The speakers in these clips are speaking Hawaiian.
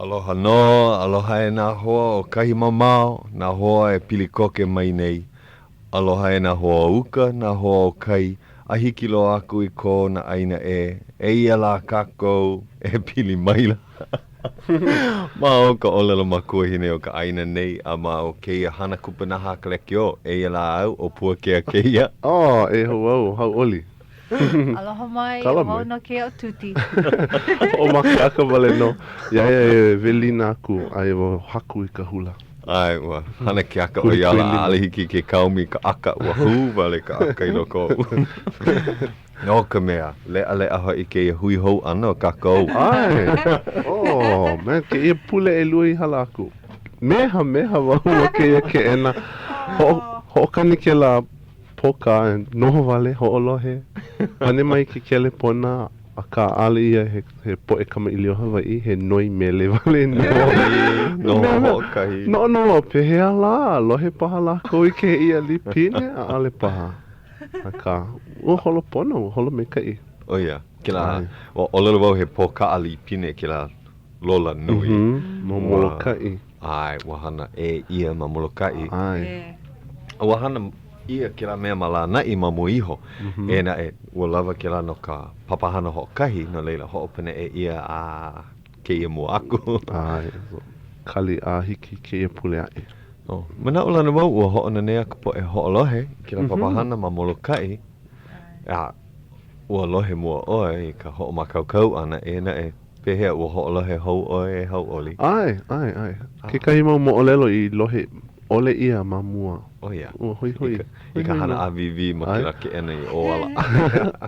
Aloha nō, aloha e nā hoa o kahi mamao, nā hoa e pili koke mai nei. Aloha e nā hoa o uka, nā hoa o kai, a hiki loa aku i ko nā ʻāina ʻē. Eia lā kākou e pili maila ma o ka ʻōlelo makuahine o ka ʻāina nei a ma o kēia hana kupanaha a ka lekiō. Eia lā au, ʻo Puakea kēia. Oh, e hou au, hauʻoli. Aloha mai, Kala ʻo wau mai. nō kēia ʻo Tuti. Hoʻomakeʻaka wale nō. Iā ia e welina aku a e haku i ka hula. ʻAe, ua hana keaka ʻo ia ala, ʻaʻole hiki ke kaomi i ka ʻaka, ua hū wale ka ʻaka i loko oʻu. No ka mea, leʻaleʻa hoʻi kēia hui hou ʻana o kākou. ʻAe. Oh, man, kēia pule ʻelua i hala aku. Mehameha wau ma kēia keʻena. Hoʻo, hoʻokani kēlā pōkā, noho wale, hoʻolohe, pane mai ke kelepona, akā ʻaʻole ia he, he poʻe kamaʻilio Hawaiʻi, he noi mele wale nō. Nō hoʻokahi. Noʻonoʻo wau, pehea lā, lohe paha lākou i kēia līpine, ʻaʻole paha. Akā, ua holo pono, ua holo maikaʻi. ʻO ia, kēlā, ua ʻōlelo wau he pōkā līpine kēlā lola nui. No Molokaʻi. ʻAe, ua hana ʻē ʻia ma Molokaʻi. ʻAe. Ua hana ʻia kēlā mea ma Lānaʻi ma mua iho. Eia naʻe, ua lawa kēlā no ka papahana hoʻokahi, no laila, hoʻopaneʻe ʻia a kēia mua aku. ʻAe, so kali a hiki kēia pule aʻe. Oh, manaʻolana wau ua hoʻonanea ka poʻe hoʻolohe i kēlā papahana ma Molokaʻi. A ua lohe mua ʻoe i ka hoʻomākaukau ʻana, eia naʻe, Pehea, ua hoʻolohe hou ʻoe e hauʻoli? ʻAe, ʻae, ʻae. Kekahi mau moʻolelo i lohe ʻole ʻia ma mua. ʻO ia. Ua hoihoi. I ka, i ka hana ʻāwīwī ma kēlā keʻena i ʻō ala.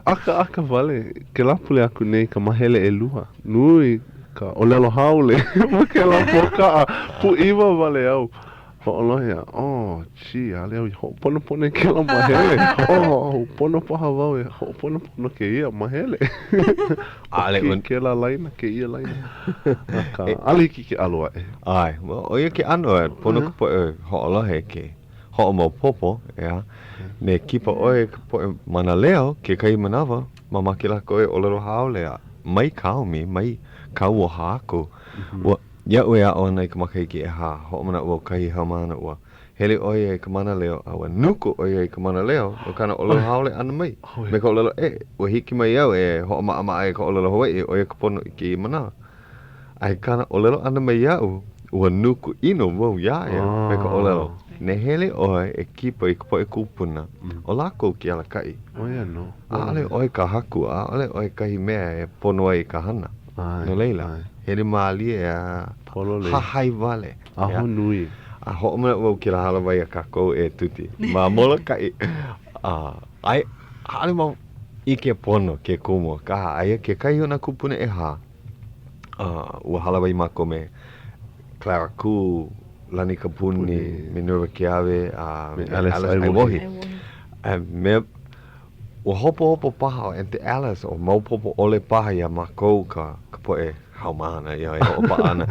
ʻAkaʻaka wale kēlā pule aku nei ka mahele ʻelua. Nui ka ʻōlelo haole ma kēlā pōkā. Pūʻiwa wale au. Hoʻolohe a, oh, gee, ʻaʻole au i hoʻoponopono i kēlā mahele. Oh, pono paha wau e hoʻoponopono kēia mahele. ʻAʻole ʻO kēlā laina, kēia laina. Akā, ʻaʻole hiki ke ʻalo aʻe. ʻAe, well, ʻo ia ke ʻano, e pono ka poʻe hoʻolohe ke hoʻomaopopo, ʻeā. Me kipa ʻoe i ka poʻe mānaleo kekahi manawa, mamake lākou e ʻōlelo haole a mai kaomi, mai kauoha aku. Ua Iaʻu e aʻo ana i ka makahiki ʻehā, hoʻomanaʻo wau kahi haumāna ua hele ʻo ia i ka mānaleo a ua nuku ʻo ia i ka mānaleo no kāna ʻōlelo haole ʻana mai me ka ʻōlelo ʻē. Ua hiki mai au e hoʻomaʻamaʻa i ka ʻōlelo Hawaiʻi, ʻo ia ka pono i kēia manawa. A i kāna ʻōlelo ʻana mai iaʻu, ua nuku ʻino wau iā ia me ka ʻōlelo, Ne hele ʻoe e kipa i ka poʻe kūpuna, ʻo lākou ke alakaʻi. ʻO ia nō. ʻAʻole ʻoe ka haku, ʻaʻole ʻoe kahi mea e pono ai ka hana. No laila, hele mālie a hahai wale. Ahonui. A hoʻomanaʻo wau kēlā hālāwai a kākou e Tuti ma Molokaʻi. A, ai, ʻaʻole wau ʻike pono ke kumu, akā, aia kekahi o nā kūpuna ʻehā, a ua hālāwai mākou me Clara Kū, Lani Kapuni, Minerva Keawe, a me Alice Aiwohi. A me Ua hopohopo paha ʻo Aunty Alice, o maopopo ʻole paha iā mākou ka ka poʻe haumāna ia e hoʻopaʻa ana.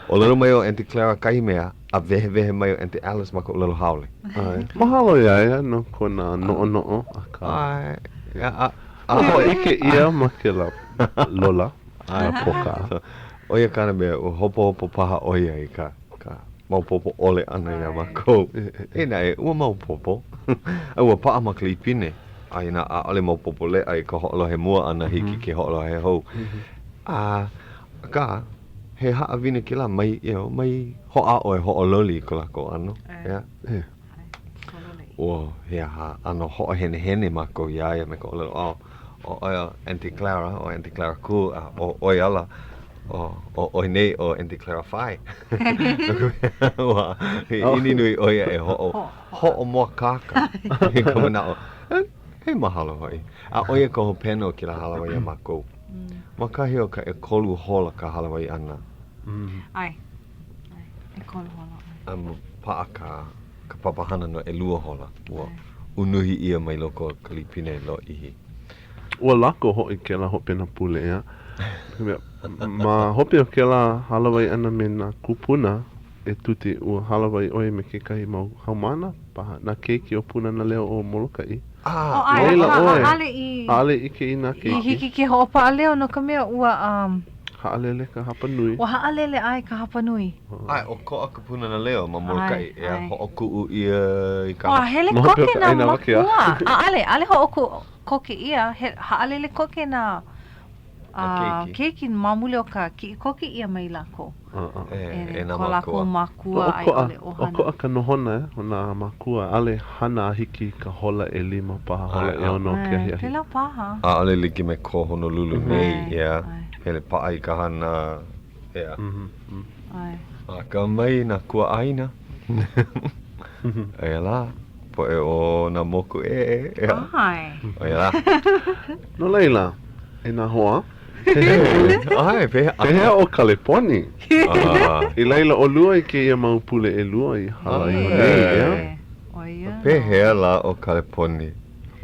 ʻŌlelo mai ʻo Aunty Clara kahi mea, a wehewehe mai ʻo Aunty Alice ma ka ʻōlelo haole. ʻAe. Mahalo iā ia no kona noʻonoʻo, akā. ʻAe. A, a hōʻike ʻia ma kēlā lola, kēlā pōkā. So, ʻo ia kāna mea, ua hopohopo paha ʻo ia i ka ka maopopo ʻole ʻana iā mākou. Eia naʻe, ua maopopo. A ua paʻa ma ka līpine. A inā ʻaʻole maopopo leʻa i ka hoʻolohe mua ʻana, hiki ke hoʻolohe hou. A, akā, he haʻawina kēlā mai, you know, mai hoʻāʻo e hoʻololi i ko lākou ʻano. ʻEā? Ua, he aha, ʻano hoʻohenehene mākou iā ia me ka ʻōlelo, oh, ʻo ʻoe ʻo Aunty Clara, ʻo Aunty Clara Kū, a ʻo ʻoe ala, ʻo, ʻo ʻoe nei ʻo Aunty Clara Fai. No ka mea, ua ʻiʻini nui ʻo ia e hoʻo, hoʻomōakāka i ka manaʻo. He mahalo hoʻi. A ʻo ia ka hopena o kēlā hālāwai a mākou. Ma kahi o ka ʻekolu hola ka hālāwai ʻana. ʻAe. ʻAe, ʻekolu hola. A paʻa ka ka papahana no ʻelua hola, ua unuhi ʻia mai loko o ka līpine lōʻihi. Ua lako hoʻi kēlā hopena pule, ʻeā. Ma hope o kēlā hālāwai ʻana me nā kūpuna e Tuti, ua hālāwai ʻoe me kekahi mau haumāna paha, nā keiki o Pūnana Leo o Molokaʻi. Oh, ʻae, Laila akā, ʻoe, ʻaʻole i, ʻaʻole ʻike i nā i keiki. hiki ke hoʻopaʻa leo no ka mea, ua, um. Haʻalele ka hapanui. Ua haʻalele ʻae ka hapanui. ʻAe, ʻokoʻa ka Pūnana Leo ma Molokaʻi, ʻeā, hoʻokuʻu ʻia i ka. Ua hele koke nā makua. ʻAʻole, ʻaʻole hoʻokuʻu koke ʻia, he haʻalele koke nā keiki ma muli o ka kiʻi koke ʻia mai lākou e ko lākou mākua a i ʻole ʻohana. ʻOkoʻa ka nohona o nā mākua, ʻaʻole hana a hiki i ka hola ʻelima paha, hola ʻeono o ke ahiahi. Pēlā paha. ʻAʻole like me ko Honolulu nei, ʻeā, hele paʻa i ka hana, ʻeā. Akamai nā kuaʻāina. Aia lā, poʻe o nā moku ʻē, ʻeā. ʻO ia lā. No laila, e nā hoa, ʻae, pehea. Pehea ʻo Kaleponi? I laila ʻolua i kēia mau pule ʻelua i hala iho nei, ʻeā? Pehea lā ʻo Kaleponi?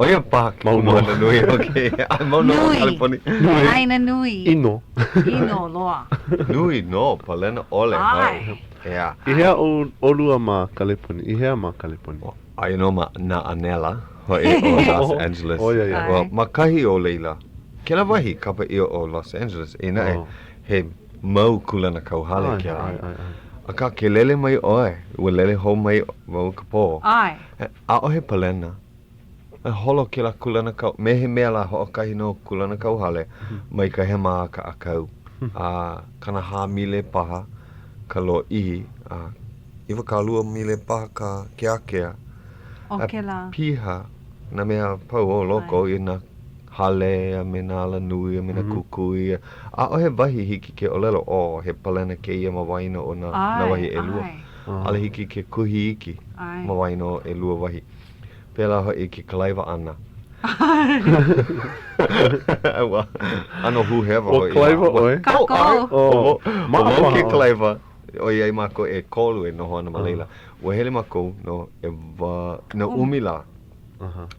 ʻO ia paha ke kumuhana nui o kēia. ʻAe, mau nō ʻo Kaleponi. Nui. ʻĀina nui. ʻIno. ʻIno loa. Nui nō, palena ʻole. ʻAe. ʻEā. I hea ʻolua ma Kaleponi? I hea ma Kaleponi? Aia nō ma nā ʻānela hoʻi o Los Angeles. ʻO ia ia. Well, ma kahi o laila, kēlā wahi kapa ʻia ʻo Los Angeles, eia naʻe, he mau kūlanakauhale kēlā. ʻAe, ʻae, ʻae. Akā, ke lele mai ʻoe, ua lele hou mai wau i ka pō. ʻAe. ʻAʻohe palena. E holo kēlā kūlanakau, me he mea lā hoʻokahi nō kūlanakauhale mai ka hema a ka ʻākau, a 40 mile paha ka lōʻihi, a 20 mile paha ka keakea. ʻO kēlā. A piha nā mea a pau o loko i nā hale a me nā alanui a me nā kukui. ʻAʻohe wahi hiki ke ʻōlelo, ʻō, he palena kēia ma waena o nā wahi ʻelua. ʻAʻole hiki ke kuhi iki ma waena o ʻelua wahi. Pēlā hoʻi ke kalaiwa ʻana. Ua ʻano hūhewa hoʻi. Ua kalaiwa ʻoe? Kākou. ʻO wau ke kalaiwa, ʻoiai mākou ʻekolu e noho ana ma laila. Ua hele mākou no ʻewa, no ʻumi lā.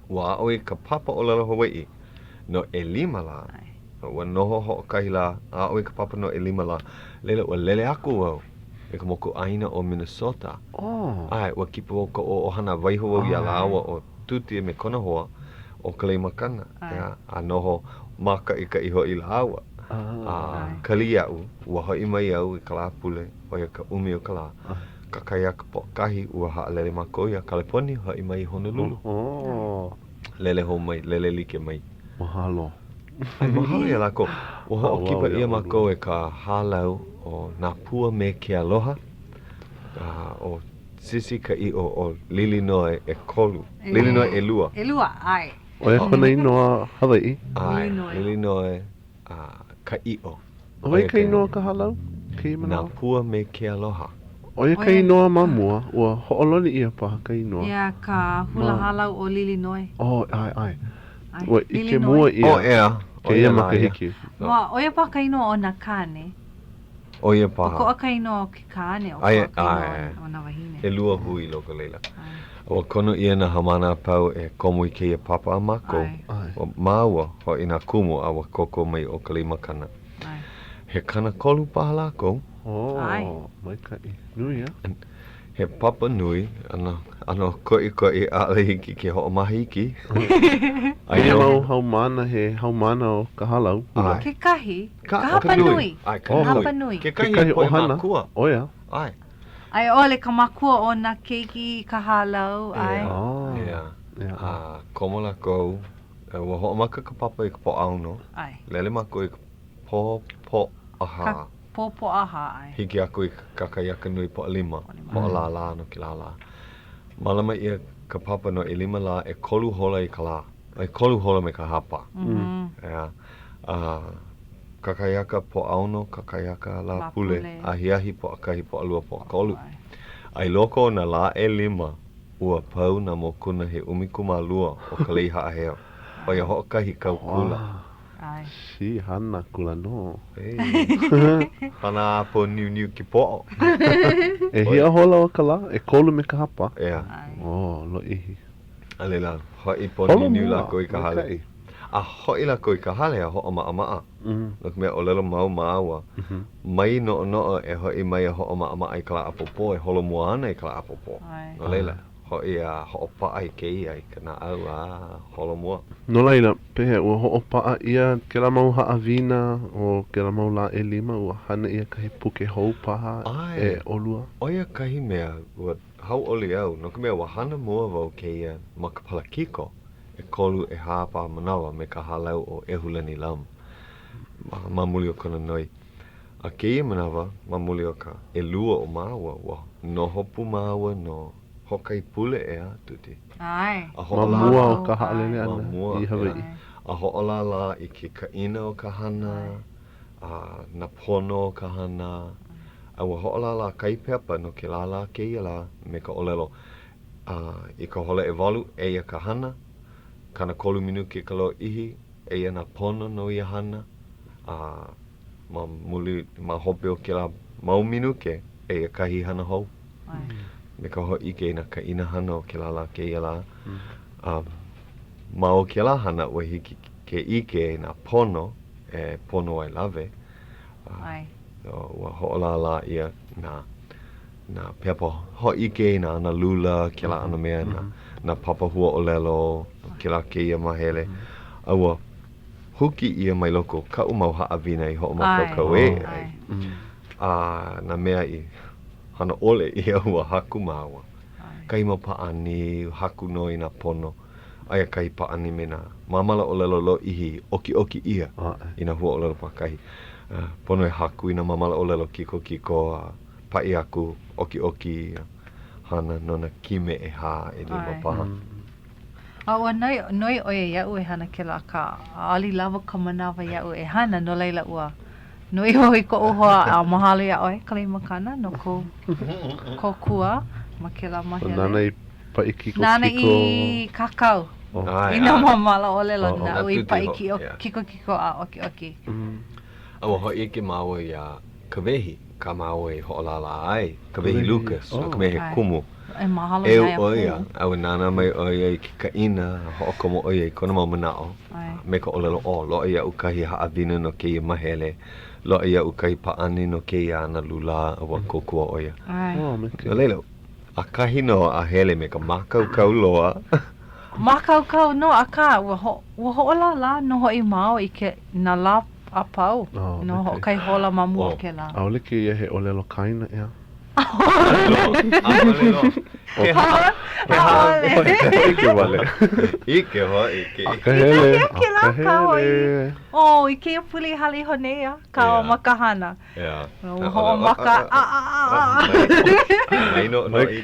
Ua aʻo i ka papa ʻōlelo Hawaiʻi no ʻelima lā. Ua noho hoʻokahi lā, aʻo i ka papa no ʻelima lā. Laila, ua lele aku wau i ka mokuʻāina ʻo Minnesota. ʻAe, ua kipa wau i koʻu ʻohana, waiho wau iā lāua ʻo Tuti a me kona hoa ʻo Kaleimakana, ʻeā, a noho mākaʻikaʻi hoʻi lāua. A kali iaʻu, ua hoʻi mai au i ka Lāpule, ʻo ia ka ʻumi o ka lā. Kakahiaka Pōʻakahi, ua haʻalele mākou iā Kaleponi, hoʻi mai i Honolulu. Lele hou mai, lele like mai. Mahalo. ʻAe, mahalo iā lākou. Ua hoʻokipa ʻia mākou e ka hālau ʻo Nā Pua me ke Aloha, a ʻo Sisi ka ʻIʻo, ʻo Lilinoe ʻekolu, Lilinoe ʻelua. ʻElua, ʻae. ʻO ia kona inoa Hawaiʻi? ʻAe, Lilinoe ka ʻIʻo. ʻO wai ka inoa o ka hālau? Kēia manawa? Nā Pua me ke Aloha. ʻO ia ka inoa ma mua, ua hoʻololi ʻia paha ka inoa. Yeah, ka hula hālau ʻo Lilinoe. Oh, ʻae, ʻae. Ua ʻike mua ʻia kēia makahiki. Ua, ʻo ia paha ka inoa o nā kāne. ʻO ia paha. ʻOkoʻa ka inoa o ke kāne, ʻokoʻa ka inoa o nā wāhine. ʻElua hui i loko o laila. Ua kono ʻia nā haumāna a pau e komo i kēia papa a mākou. ʻO māua hoʻi nā kumu a ua kōkua mai ʻo Kaleimakana. He 30 paha lākou. Oh, maikaʻi. Nui, a? He papa nui, ʻano, ʻano koʻikoʻi, ʻaʻole hiki ke hoʻomaha iki. Kēia mau haumāna he haumāna o ka hālau hula. Kekahi, ka hapanui. ʻAe, ka hapanui. Kekahi poʻe mākua. ʻO ia. ʻAe. A i ʻole ka makua o nā keiki i ka hālau, ʻae. ʻEā. A komo lākou, ua hoʻomaka ka papa i ka Pōʻaono. ʻAe. Lele mākou i ka pō, Pōʻahā. Pō Pōʻahā, ʻae. Hiki aku i ka kakahiaka nui Pōʻalima, hoʻolālā no kēlā lā. Mālama ʻia ka papa no ʻelima lā, ʻekolu hola i ka lā, ʻekolu hola me ka hapa. ʻEā. A kakahiaka Pōʻaono, kakahiaka Lāpule, ahiahi Pōʻakahi, Pōʻalua, Pōʻakolu. A i loko o nā lā ʻelima, ua pau nā mokuna he 12 o Ka Lei Haʻaheo, ʻo ia hoʻokahi kau kula. ʻAe. She hana kula nō. Hana a pōniuniu ke poʻo. ʻEhia hola o ka lā? ʻEkolu me ka hapa? ʻEā. Oh, lōʻihi. A laila, hoʻi pōniuniu lākou i ka hale. A hoʻi lākou i ka hale a hoʻomaʻamaʻa. No ka mea, ʻōlelo mau māua, mai noʻonoʻo e hoʻi mai a hoʻomaʻamaʻa i ka lā ʻapōpō, e holomua ana i ka lā ʻapōpō. No laila. Hoʻi a hoʻopaʻa i kēia i ka naʻau a holomua. No laila, pehea, ua hoʻopaʻa ʻia kēlā mau haʻawina o kēlā mau lā ʻelima, ua hana ʻia kahi puke hou paha e ʻolua? ʻO ia kahi mea ua hauʻoli au, no ka mea, ua hana mua wau kēia ma ka palakiko, ʻekolu, ʻehā paha manawa me ka hālau ʻo ʻEhulani Lum ma muli o kona noi. A kēia manawa, ma muli o ka ʻelua o māua, ua noho pū māua no hoʻokahi pule, ʻeā, Tuti? ʻAe. A Ma hoʻolālā. mua o ka haʻalele Ma ʻana mua, i Hawaiʻi. ʻeā. A hoʻolālā i ke kaʻina o ka hana, a nā pono o ka hana. A ua hoʻolālā kahi pepa no kēlā lā kēia lā me ka ʻōlelo, a i ka hola ʻewalu, eia ka hana, 30 minuke ka lōʻihi, eia nā pono no ia hana, a ma muli, ma hope o kēlā mau minuke, eia kahi hana hou. Me ka hōʻike i nā kaʻina hana o kēlā lā kēia lā. A ma o kēlā hana, ua hiki ke ʻike i nā pono e pono ai lawe. A ua hoʻolālā ʻia nā nā pepa hōʻike i nā ana lula, kēlā ʻano mea, nā, nā papa huaʻōlelo, kēlā kēia māhele. A ua huki ʻia mai loko o kaʻu mau haʻawina i hoʻomākaukau ʻē ai. A nā mea i hana ʻole ʻia ua haku māua. Kahi mau pāʻani, haku nō i nā pono. Aia kahi pāʻani me nā māmala ʻōlelo lōʻihi i ʻokiʻoki ʻia i nā huaʻōlelo pākahi. Pono e haku i nā māmala ʻōlelo kikokiko a paʻi aku, ʻokiʻoki, hana no nā kime ʻehā, ʻelima paha. A ua noi, noi ʻo ia iaʻu e hana kēlā, akā, ʻaʻole i lawa ka manawa iaʻu e hana, no laila ua noi wau i koʻu hoa a mahalo iā ʻoe, Kalemakana, no kou kōkua ma kēlā mahele. Nāna i paʻi kikokiko. Nāna i kākau i nā māmala ʻōlelo naʻu i paʻi kikokiko a ʻokiʻoki. A ua hōʻike māua iā Kawehi, kā māua i hoʻolālā ai, Kawehi Lucas, no ka mea he kumu. E mahalo iā ia ʻEu ʻo ia, a ua nānā mai ʻo ia i ke kaʻina, a hoʻokomo ʻo ia i kona mau manaʻo, me ka ʻōlelo, ʻO, loaʻa iaʻu kahi haʻawina no kēia mahele, loaʻa iaʻu kahi pāʻani no kēia ana lula, a ua kōkua ʻo ia. No laila, ʻakahi nō a hele me ka mākaukau loa. Mākaukau nō, akā, ua ho, ua hoʻolālā nō hoʻi māua i ke, nā lā a pau, no hoʻokahi hola ma mua o kēlā. ʻAʻole kēia he ʻōlelo kaena, ʻeā? ʻAʻole nō. He ha, he ha. ʻIke wale. ʻIke hoʻi. Akahele, akahele. Oh, i kēia pule i hala iho nei a kāua ma ka hana. Yeah. Ua hoʻomaka a a a a. Mai no no iki.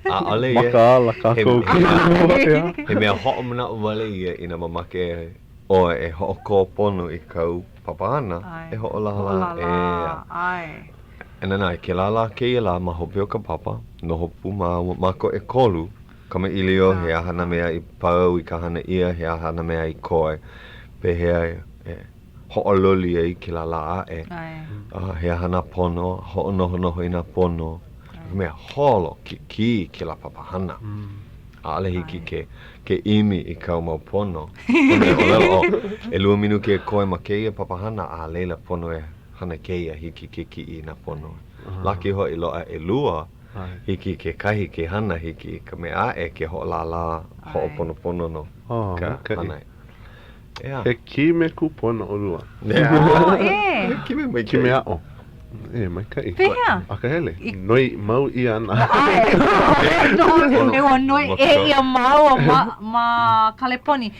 ʻAʻole ia. Makaʻala kākou. He mea hoʻomanaʻo wale ia inā mamake ʻoe e hoʻokō pono i kāu papahana e hoʻolālā ʻē. ʻAe. E nānā, i kēlā lā kēia lā ma hope o ka papa, noho pū māua, mākou ʻekolu, kamaʻilio, he aha nā mea i pau i ka hana ʻia, he aha nā mea i koe, pehea e hoʻololi ai kēlā lā aʻe, a he aha nā pono, hoʻonohonoho i nā pono, no ka mea, holo kikī kēlā papahana. ʻAʻole hiki ke ke ʻimi i kāu mau pono. Pono e ʻōlelo, oh, ʻelua minuke e koe ma kēia papahana, a laila pono e hana kēia, hiki ke kiʻi i nā pono. Laki hoʻi loaʻa ʻelua, hiki kekahi ke hana, hiki ka mea aʻe ke hoʻolālā hoʻoponopono no ka hana. ʻEā. He kime kūpono ʻolua. Oh, ʻē. He kime maikaʻi. Kime aʻo. ʻE, maikaʻi. Pehea? Akahele. Noi mau ʻia ana. ʻAe. Ua noi ʻē ʻia māua ma, ma Kaleponi.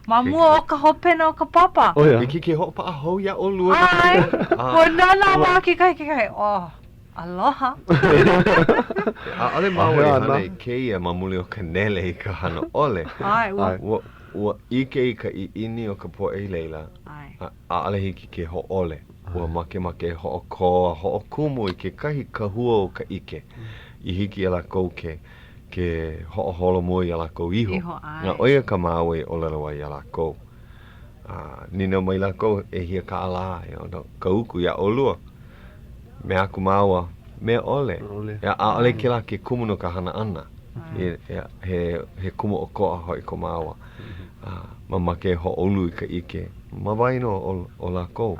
Ma mua o ka hopena o ka papa. ʻO ia. Hiki ke hoʻopaʻa hou iā ʻolua. ʻAe. Ua nānā māua kekahi i kekahi. Oh. Aloha. ʻAʻole māua i hana i kēia ma muli o ka nele i ka hana ʻole. ʻAe, ua. Ua, ua ʻike i ka ʻiʻini o ka poʻe i laila, a ʻaʻole hiki ke hōʻole. Ua makemake e hoʻokō a hoʻokumu i kekahi kahua o ka ʻike i hiki iā lākou ke, ke hoʻoholomua iā lākou iho. Iho, ʻae. A ʻo ia kā māua i ʻōlelo ai iā lākou. A nīnau mai lākou, ʻEhia kālā, no ka uku iā ʻolua? Mea aku māua, mea ʻole. ʻAʻole. ʻAʻole kēlā ke kumu no ka hana ʻana. He, he kumu ʻokoʻa hoʻi ko māua. A mamake e hoʻoulu i ka ʻike ma waena o, o lākou.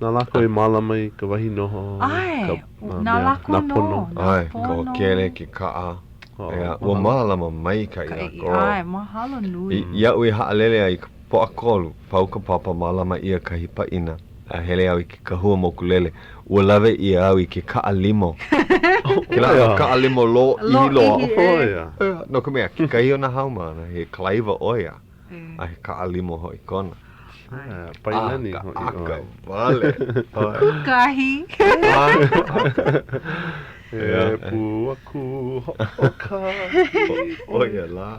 Na lākou e mālama i ka wahi noho. ʻAe, na lākou nō. ʻAe, ka hōkele, ke kaʻa. ʻEā, ua mālama maikaʻi lākou. ʻAe, mahalo nui. Iaʻu i haʻalele ai i ka Pōʻakolu, pau ka papa mālama ʻia kahi pāʻina, a hele au i ke kahua mokulele, ua lawe ʻia au i ke kaʻa limo. Kēlā ʻano kaʻa limo lōʻihi loa. Lōʻihi, No ka mea, kekahi o nā haumāna, he kalaiwa ʻo ia, a he kaʻa limo hoʻi kona. Pailani hoʻi ʻoe. Wale. Kūkahi. E pua kū hoʻokahi. ʻO ia lā.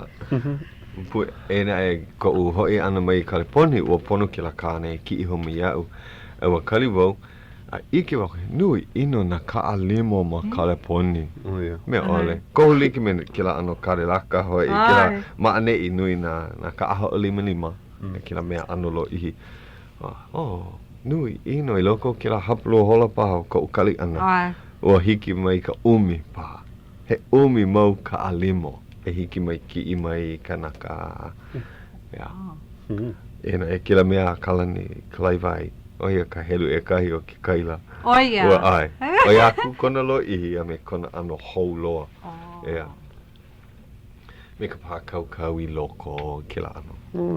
Eia naʻe koʻu hoʻi ʻana mai i Kaleponi, ua pono kēlā kāne e kiʻi hou mai iaʻu. A ua kali wau, a ʻike wau, he nui ʻino nā kaʻa limo ma Kaleponi. Mea ʻole. Kohu like me kēlā ʻano Kalelaka hoʻi, kēlā ma ʻaneʻi nui nā kaʻa hoʻolimalima. Me kēlā mea ʻano lōʻihi. Oh, nui ʻino i loko o kēlā hapalua hola paha o koʻu kali ʻana. Ua hiki mai ka ʻumi paha. He ʻumi mau kaʻa limo e hiki mai kiʻi mai i kanaka. Yeah. Eia naʻe kēlā mea a Kalani kalaiwa ai, ʻo ia ka helu ʻekahi o ke kaila. ʻO ia. Ua ʻae. ʻOi aku kona lōʻihi a me kona ʻano hou loa. Yeah. Me ka pākaukau i loko o kēlā ʻano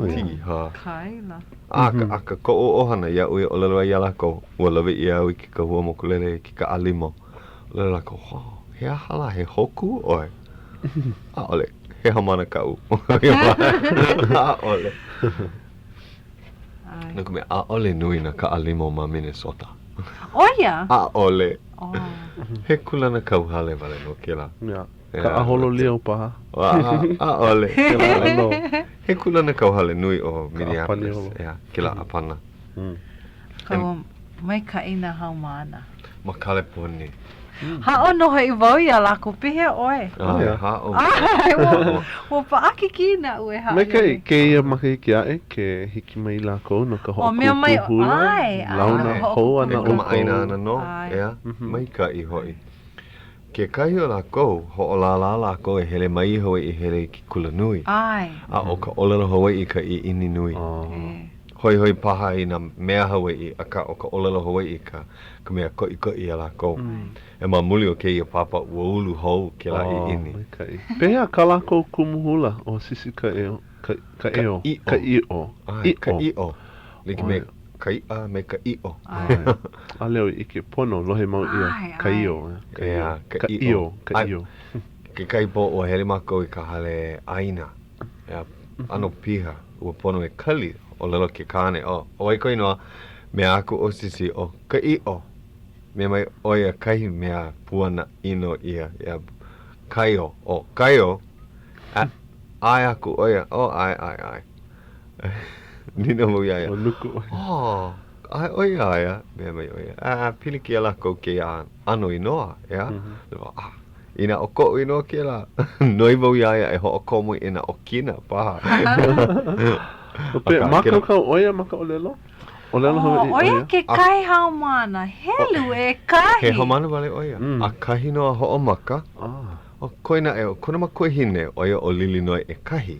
piha. Kaila. A ka koʻu ʻohana iaʻu i ʻōlelo ai iā lākou, ua lawe ʻia au i ke kahua mokulele i ke kaʻa limo. ʻŌlelo lākou, oh, he aha lā, he hōkū ʻoe? ʻAʻole, he haumāna kaʻu. ʻAʻole. No ka mea, ʻaʻole nui nā kaʻa limo ma Minnesota. ʻO ia? ʻAʻole. He kūlanakauhale wale nō kēlā. Yeah. Kaʻa holo lio paha. ʻAʻole. He kūlanakauhale nui ʻo Minneapolis. ʻEā, kēlā ʻāpana. Ka maikaʻi nā haumāna. Ma Kaleponi. Haʻo nō hoʻi wau iā lākou, pehea ʻoe? ʻAe, haʻo. Ua paʻakikī naʻu e haʻalele. Maikaʻi kēia makahiki aʻe ke hiki mai lākou no ka hoʻokūkū hula, launa hou ana ʻoukou. E kamaʻāina ana nō, ʻeā, maikaʻi hoʻi. Kekahi o lākou, hoʻolālā lākou e hele mai i Hawaiʻi hele i ke kulanui. ʻAe. A ʻo ka ʻōlelo Hawaiʻi ka ʻiʻini nui. Hoihoi paha i nā mea Hawaiʻi, akā ʻo ka ʻōlelo Hawaiʻi ka ka mea koʻikoʻi iā lākou. E ma muli o kēia papa, ua ulu hou kēlā ʻiʻini. Maikaʻi. Pehea kā lākou kumu hula ʻo Sisi Kaʻeo? Kaʻeo. Kaʻiʻo. ʻAe, Kaʻiʻo. Like me ka iʻa me ka ʻiʻo. ʻAe. ʻAʻole au i ʻike pono, lohe mau ʻia ka ʻio. ʻEā, ka ʻiʻo. Ka ʻiʻo. Kekahi pō ua hele mākou i ka hale ʻaina. ʻEā, ʻano piha, ua pono e kali, ʻōlelo ke kāne, ʻO, ʻo wai kou inoa? Mea aku ʻo Sisi, ʻo Kaʻiʻo. Mea mai ʻo ia kahi mea puana ʻino ʻia, ʻeā, Kaio, ʻo Kaio, a ʻae aku ʻo ia, ʻo ʻae, ʻae, ʻae. Nīnau wau iā ia. Ua nuku ʻo ia. Oh, ʻae ʻoe iā ia? Mea mai ʻo ia, ʻĀ, pilikia lākou kēia ʻano inoa, ʻeā? Ah, inā ʻo koʻu inoa kēlā, noi wau iā ia e hoʻokomo i nā ʻokina paha. Akā, Mākaukau ʻo ia ma ka ʻōlelo? ʻŌlelo Hawaiʻi ʻo ia? ʻO ia kekahi haumāna helu ʻekahi. He haumāna wale ʻo ia. ʻAkahi nō a hoʻomaka. ʻO koe naʻe, ʻo kona makuahine, ʻo ia ʻo Lilinoe ʻEkahi.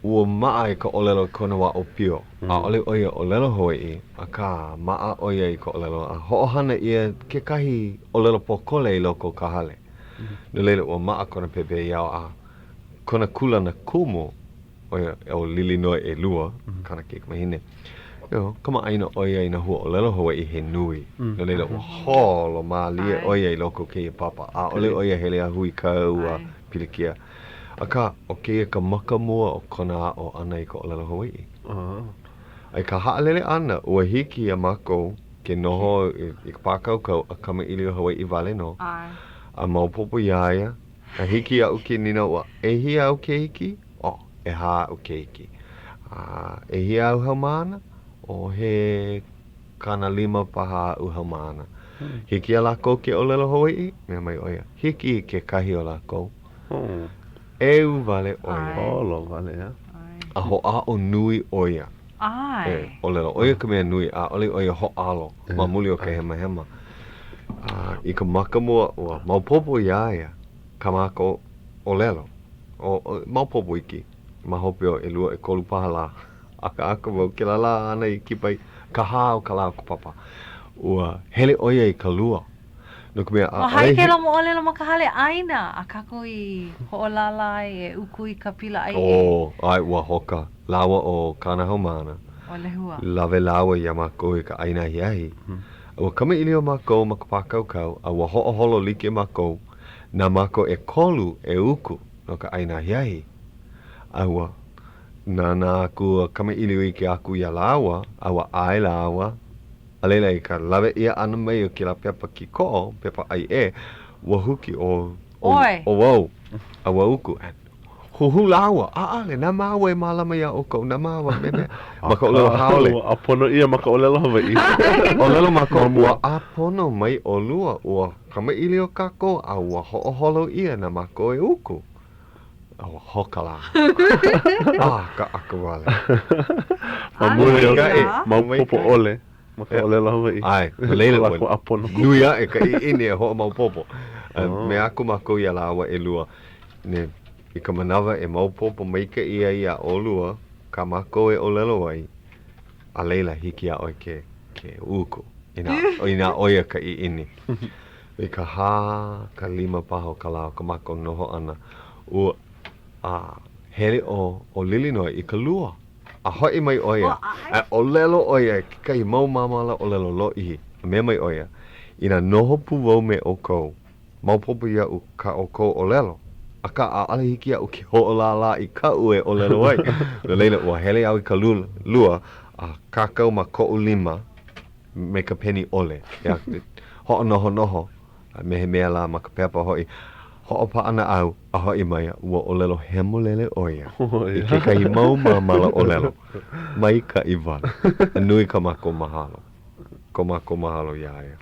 Ua maʻa i ka ʻōlelo i kona wā ʻōpio. ʻAʻole ʻo ia ʻōlelo Hawaiʻi, akā, maʻa ʻo ia i ka ʻōlelo a hoʻohana ʻia kekahi ʻōlelo pōkole i loko o ka hale. No laila, ua maʻa kona pepeiao a kona kūlana kumu. ʻo ia ʻo Lilinoe ʻElua, kāna kaikamahine. You kamaʻāina ʻo ia i nā huaʻōlelo Hawaiʻi he nui. No laila, ua holo mālie ʻo ia i loko o kēia papa. ʻAʻole ʻo ia hele a huikau a pilikia. Akā, ʻo kēia ka maka mua o kona aʻo ʻana i ka ʻōlelo Hawaiʻi. A i ka haʻalele ʻana, ua hiki iā mākou ke noho i ka pākaukau a kamaʻilio Hawaiʻi wale nō. A maopopo iā ia, a hiki iaʻu ke nīnau, ua ʻehia āu keiki? Oh, ʻehā aʻu keiki. A ʻehia āu haumāna? Oh, he 50 paha aʻu haumāna. Hiki iā lākou ke ʻōlelo Hawaiʻi? Mea mai ʻo ia, hiki i kekahi o lākou. ʻEu wale ʻo ia. Holo wale, a. A hoʻāʻo nui ʻo ia. E ʻōlelo, ʻo ia ka mea nui, ʻaʻole ʻo ia hōʻalo ma muli o ka hemahema. A i ka maka mua, ua maopopo iā ia kā mākou ʻōlelo. ʻO, maopopo iki ma hope o ʻelua ʻekolu paha lā. ʻAkaʻaka wau kēlā lā āna i kipa ai ka hā o ka lā o ka papa. Ua hele ʻo ia i ka lua. No ka mea, ʻAʻole. Ua hai kēlā moʻolelo ma ka hale ʻaina a kākou i hoʻolālā ai e uku i ka pila ʻaiʻē. Oh, ʻae, ua hoka lāua ʻo kāna haumāna. ʻO Lehua. Lawe lāua iā mākou i ka ʻaina ahiahi. A ua kamaʻilio mākou ma ka pākaukau, a ua hoʻoholo like mākou, na mākou ʻekolu e uku no ka ʻaina ahiahi. A ua nānā aku a kamaʻilio iki aku iā lāua, a ua ʻae lāua. A laila, i ka lawe ʻia ʻana mai o kēlā pepa kīkoʻo, pepa ʻaiʻē, ua huki ʻo, ʻo, ʻo wau, a ua uku. Huhū lāua, ʻAʻole, na māua e mālama iā ʻoukou, na māua, me, me, ma ka ʻōlelo haole. Ua ʻāpono ʻia ma ka ʻōlelo Hawaiʻi. ʻŌlelo mākou, ua ʻāpono mai ʻolua, ua kamaʻilio kākou, a ua hoʻoholo ʻia na mākou e uku. A ua hoka lā. Ah, ka ʻaka wale. Ma muli o ka maopopo ʻole ma ka ʻōlelo Hawaiʻi. ʻAe, no laila ua nui aʻe ka ʻiʻini e hoʻomaopopo. Mea aku mākou iā lāua ʻelua, ne, i ka manawa e maopopo maikaʻi ai iā ʻolua kā mākou e ʻōlelo ai, a laila hiki iā ʻoe ke, ke uku, inā, inā ʻo ia ka ʻiʻini. I ka hā, ka lima paha o ka lā o ko mākou noho ʻana, ua, a, hele ʻo, ʻo Lilinoe i ka lua. A hoʻi mai ʻo ia, a ʻōlelo ʻo ia i kekahi mau māmala ʻōlelo lōʻihi, a mea mai ʻo ia, Inā noho pū wau me ʻoukou, maopopo iaʻu kā ʻoukou ʻōlelo, akā ʻaʻole hiki iaʻu ke hoʻolālā i kaʻu e ʻōlelo ai. No laila, ua hele au i ka lua, a kākau ma koʻu lima, me ka peni ʻole. Ia, hoʻonohonoho, me he mea lā ma ka pepa hoʻi, hoʻopaʻanaʻau a hoʻi mai, ua ʻōlelo hemolele ʻo ia i kekahi mau māmala ʻōlelo maikaʻi wale a nui kā mākou mahalo, ko mākou mahalo iā ia.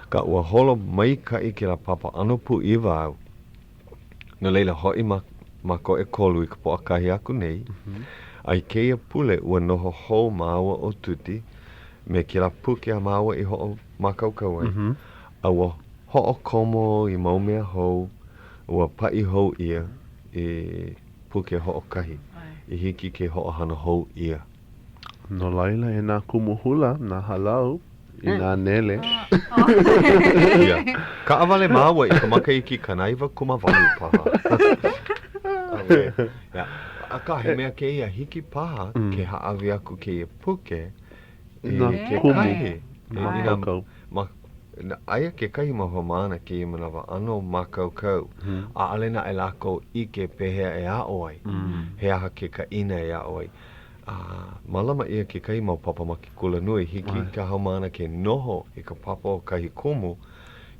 Akā, ua holo maikaʻi kēlā papa, ʻano pūʻiwa au. No laila, hoʻi mākou ʻekolu i ka Pōʻakahi aku nei, a i kēia pule ua noho hou māua ʻo Tuti me kēlā puke a māua i hoʻomākaukau ai, a ua hoʻokomo i mau mea hou, ua paʻi hou ʻia i puke hoʻokahi i hiki ke hoʻohana hou ʻia. No laila, e nā kumu hula, nā hālau, inā nele. Ia. Kaʻawale māua i ka makahiki 98 paha. Ia. Akā, he mea kēia, hiki paha ke hāʻawi aku kēia puke i kekahi. Mākaukau. Ma, aia kekahi mau haumāna kēia manawa ʻano mākaukau. ʻAʻole naʻe lākou ʻike pehea e aʻo ai. He aha ke kaʻina e aʻo ai. A mālama ʻia kekahi mau papa ma ke kulanui, hiki i ka haumāna ke noho i ka papa o kahi kumu,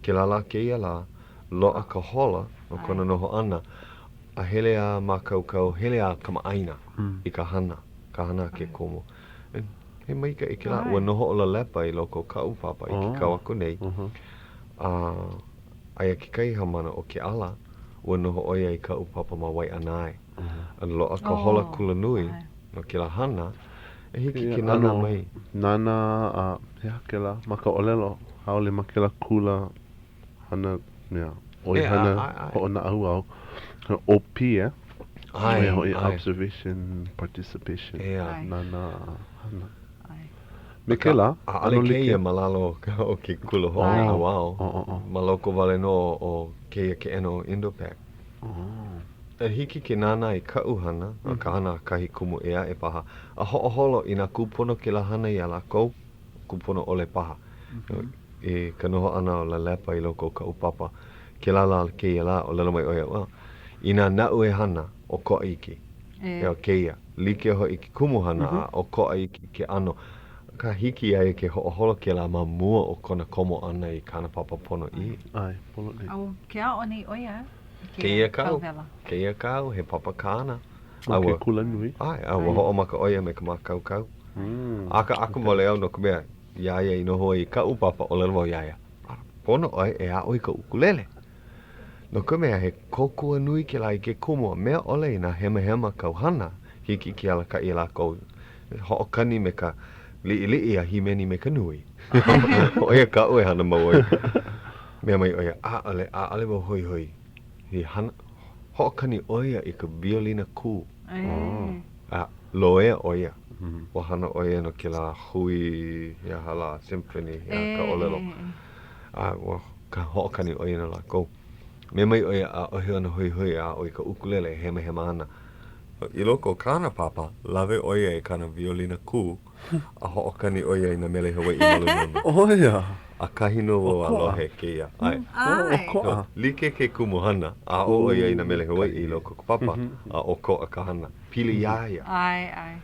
kēlā lā kēia lā, loaʻa ka hola no kona noho ʻana, a hele a mākaukau, hele a kamaʻāina i ka hana, ka hana a ke kumu. He maikaʻi kēlā. Ua noho ʻo Lalepa i loko o kaʻu papa i ke kau aku nei, a aia kekahi haumāna ʻo Keʻala, ua noho ʻo ia i kaʻu papa ma Waiʻanae. A loaʻa ka hola kulanui no kēlā hana, e hiki ke nānā mai. Nānā a he aha kēlā ma ka ʻōlelo haole ma kēlā kula hana mea ʻoihana hoʻonaʻauao OP eh? ʻO ia hoʻi Observation Participation nānā a hana. Me kēlā, ʻaʻole kēia ma lalo o ke kula hoʻonaʻauao, ma loko wale nō o kēia keʻena o Indopac. E hiki ke nānā i kaʻu hana, a ka hana a kahi kumu ʻē aʻe paha, a hoʻoholo inā kūpono kēlā hana iā lākou, kūpono ʻole paha. I ka noho ʻana o Lalepa i loko o kaʻu papa, kēlā lā kēia lā, ʻōlelo mai ʻo ia, well, inā naʻu e hana, ʻokoʻa iki. Eo kēia, like hoʻi ke kumuhana a ʻokoʻa iki ke ʻano. Akā, hiki iā ia ke hoʻoholo kēlā ma mua o kona komo ʻana i kāna papa ponoʻī. ʻAe, pololei. A ua ke aʻo nei ʻo ia i kēia kauwela. Kēia kau, he papa kāna. Ma ke kulanui. ʻAe, a ua hoʻomaka ʻo ia me ka mākaukau. ʻAkaʻaka wale au no ka mea, iā ia i noho ai i kaʻu papa, ʻōlelo wau iā ia, pono ʻoe e aʻo i ka ʻukulele. No ka mea, he kōkua nui kēlā i ke kumu a mea ʻole inā hemahema kāu hana, hiki ke alakaʻi lākou hoʻokani me ka liʻiliʻi a hīmeni me ka nui. ʻO ia kaʻu e hana mau ai. Mea mai ʻo ia, ʻaʻole, ʻaʻole wau hoihoi i hana, hoʻokani ʻo ia i ka violina kū. A loea ʻo ia. Ua hana ʻo ia no kēlā hui, he aha lā, symphony, he aha ka ʻōlelo. A ua. ka hoʻokani ʻo ia na lākou. Mea mai ʻo ia ʻaʻohe ona hoihoi e aʻo i ka ʻukulele e hemahema ana. I loko o kāna papa, lawe ʻo ia i kāna violina kū a hoʻokani ʻo ia i nā mele Hawaiʻi ma luna ona. ʻO ia! ʻAkahi nō wau a lohe kēia. ʻAe. ʻOkoʻa. Like ke kumuhana, a aʻo ʻo ia i nā mele Hawaiʻi i loko o ka papa, a ʻokoʻa ka hana. Pili iā ia. ʻAe, ʻae.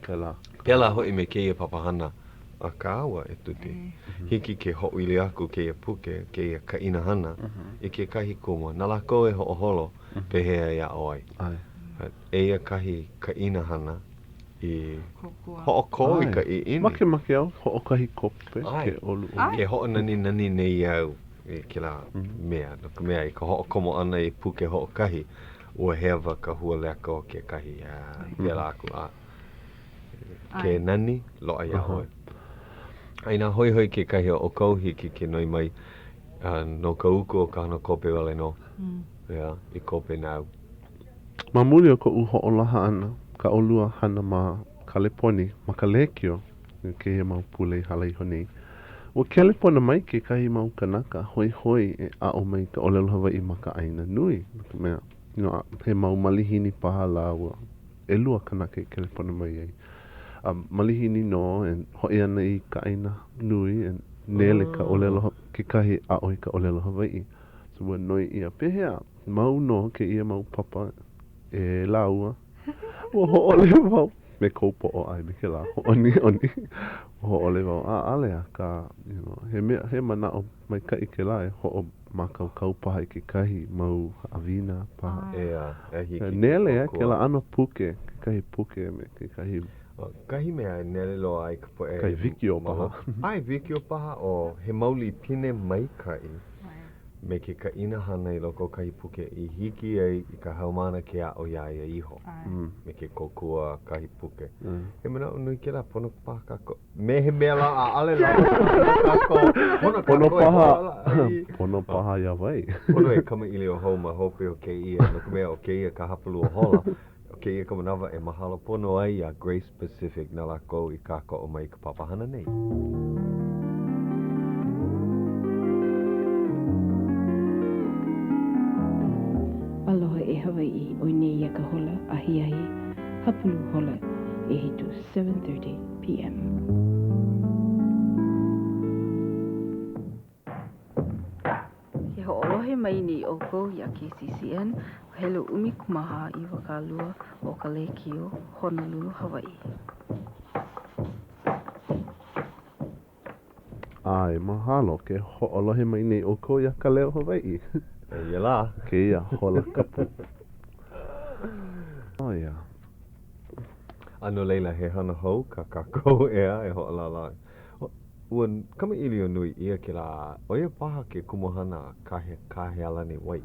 Pēlā. Pēlā hoʻi me kēia papahana a kāua e Tuti. Hiki ke hoʻoili aku kēia puke, kēia kaʻina hana i kekahi kumu na lākou e hoʻoholo pehea e aʻo ai. ʻAe. Eia kahi kaʻina hana i hoʻokō i ka ʻiʻini. Makemake au hoʻokahi kope ke ʻoluʻolu. Ke hoʻonaninani nei au i kēlā mea, no ka mea, i ka hoʻokomo ʻana i puke hoʻokahi, ua hewa ka hualeka o kekahi, a pēlā aku. A ke nani, loaʻa iā ʻoe. A inā hoihoi kekahi o ʻoukou, hiki ke noi mai no ka uku o ka hana kope wale nō, ʻeā, i kope nāu. Ma muli o koʻu hoʻolaha ʻana kā ʻolua hana ma Kaleponi ma ka lēkiō i kēia mau pule i hala iho nei, ua kelepona mai kekahi mau kanaka hoihoi e aʻo mai i ka ʻōlelo Hawaiʻi ma ka ʻāina nui, no ka mea, you know, he mau malihini paha lāua. ʻElua kanaka i kelepona mai ai. A malihini nō e hoʻi ana i ka ʻāina nui e nele ka ʻōlelo, kekahi aʻo i ka ʻōlelo Hawaiʻi. So ua noi ʻia, pehea, mau nō kēia mau papa e lāua? Ua hōʻole wau me kou poʻo ʻae me kēlā hōʻoniʻoni. Ua hōʻole wau, ʻaʻale, akā, you know, he mea, he manaʻo maikaʻi kēlā e hoʻomākaukau paha i kekahi mau haʻawina paha. ʻEā, e hiki ke Nele eh, kēlā ʻano puke, kekahi puke me kekahi. Kahi mea e nele loa ai ka poʻe. Kahi wikiō paha. ʻAe, wikiō paha, ʻo he mau lipine maikaʻi me ke kaʻina hana i loko o kahi puke i hiki ai i ka haumāna ke aʻo iā ia iho me ke kōkua a kahi puke. He manaʻo nui kēlā, pono paha kākou. Me he mea lā, ʻaʻole lawa kākou. Pono kākou e hoʻāla ai. Pono paha iā wai. Pono e kamaʻilio hou ma hope o kēia, no ka mea, ʻo kēia ka hapalua hola, ʻo kēia ka manawa e mahalo pono ai iā Grace Pacific na lākou i kākoʻo mai i ka papahana nei. Aloha e Hawaiʻi, ʻoi nei ia ka hola ahiahi hapulu hola ʻehitu, 7:30 PM. Ke hoʻolohe mai nei ʻoukou iā KCCN, helu 14 20 o ka lēkiō Honolulu, Hawaiʻi. ʻAe, mahalo ke hoʻolohe mai nei ʻoukou iā Ka Leo Hawaiʻi. Eia lā. Kēia hola kapu. Oh yeah. A no laila, he hana hou kā kākou, ʻeā, e hoʻolālā. Ua kamaʻilio nui ʻia kēlā, ʻo ia paha ke kumuhana a Kahe, Kahealani White.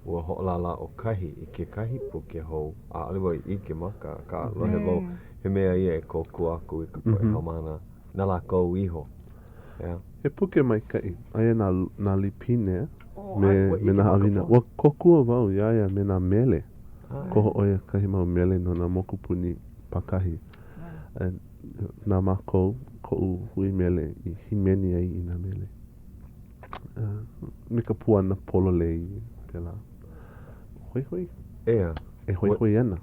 Ua hoʻolālā ʻo Kahi i kekahi puke hou, ʻaʻole wau i ʻike maka, akā lohe wau he mea ia e kōkua aku i ka poʻe haumāna na lākou iho, ʻeā. He puke maikaʻi, aia nā, nā lipine me, me nā haʻawina. Ua kōkua wau iā ia me nā mele. Koho ʻo ia kahi mau mele no nā mokupuni pākahi. Na mākou, koʻu hui mele i hīmeni ai i nā mele. Me ka puana pololei, pēlā. Hoihoi. ʻEā. E hoihoi ana.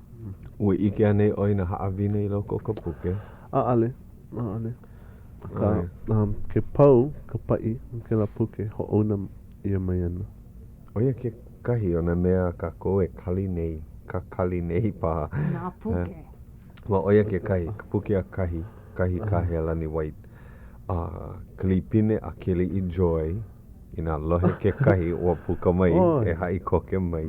Ua ʻike anei ʻoe i nā haʻawina i loko o ka puke? ʻAʻole. ʻAʻole. Akā, um, ke pau ka paʻi o kēlā puke, hoʻouna ʻia mai ana. ʻO ia kekahi o nā mea a kākou e kali nei, kakali nei paha. Nā puke. Well, ʻo ia kekahi, ka puke a Kahi, Kahi Kahealani White, a ka lipine a Keliʻi Joy, inā lohe kekahi ua puka mai, e haʻi koke mai.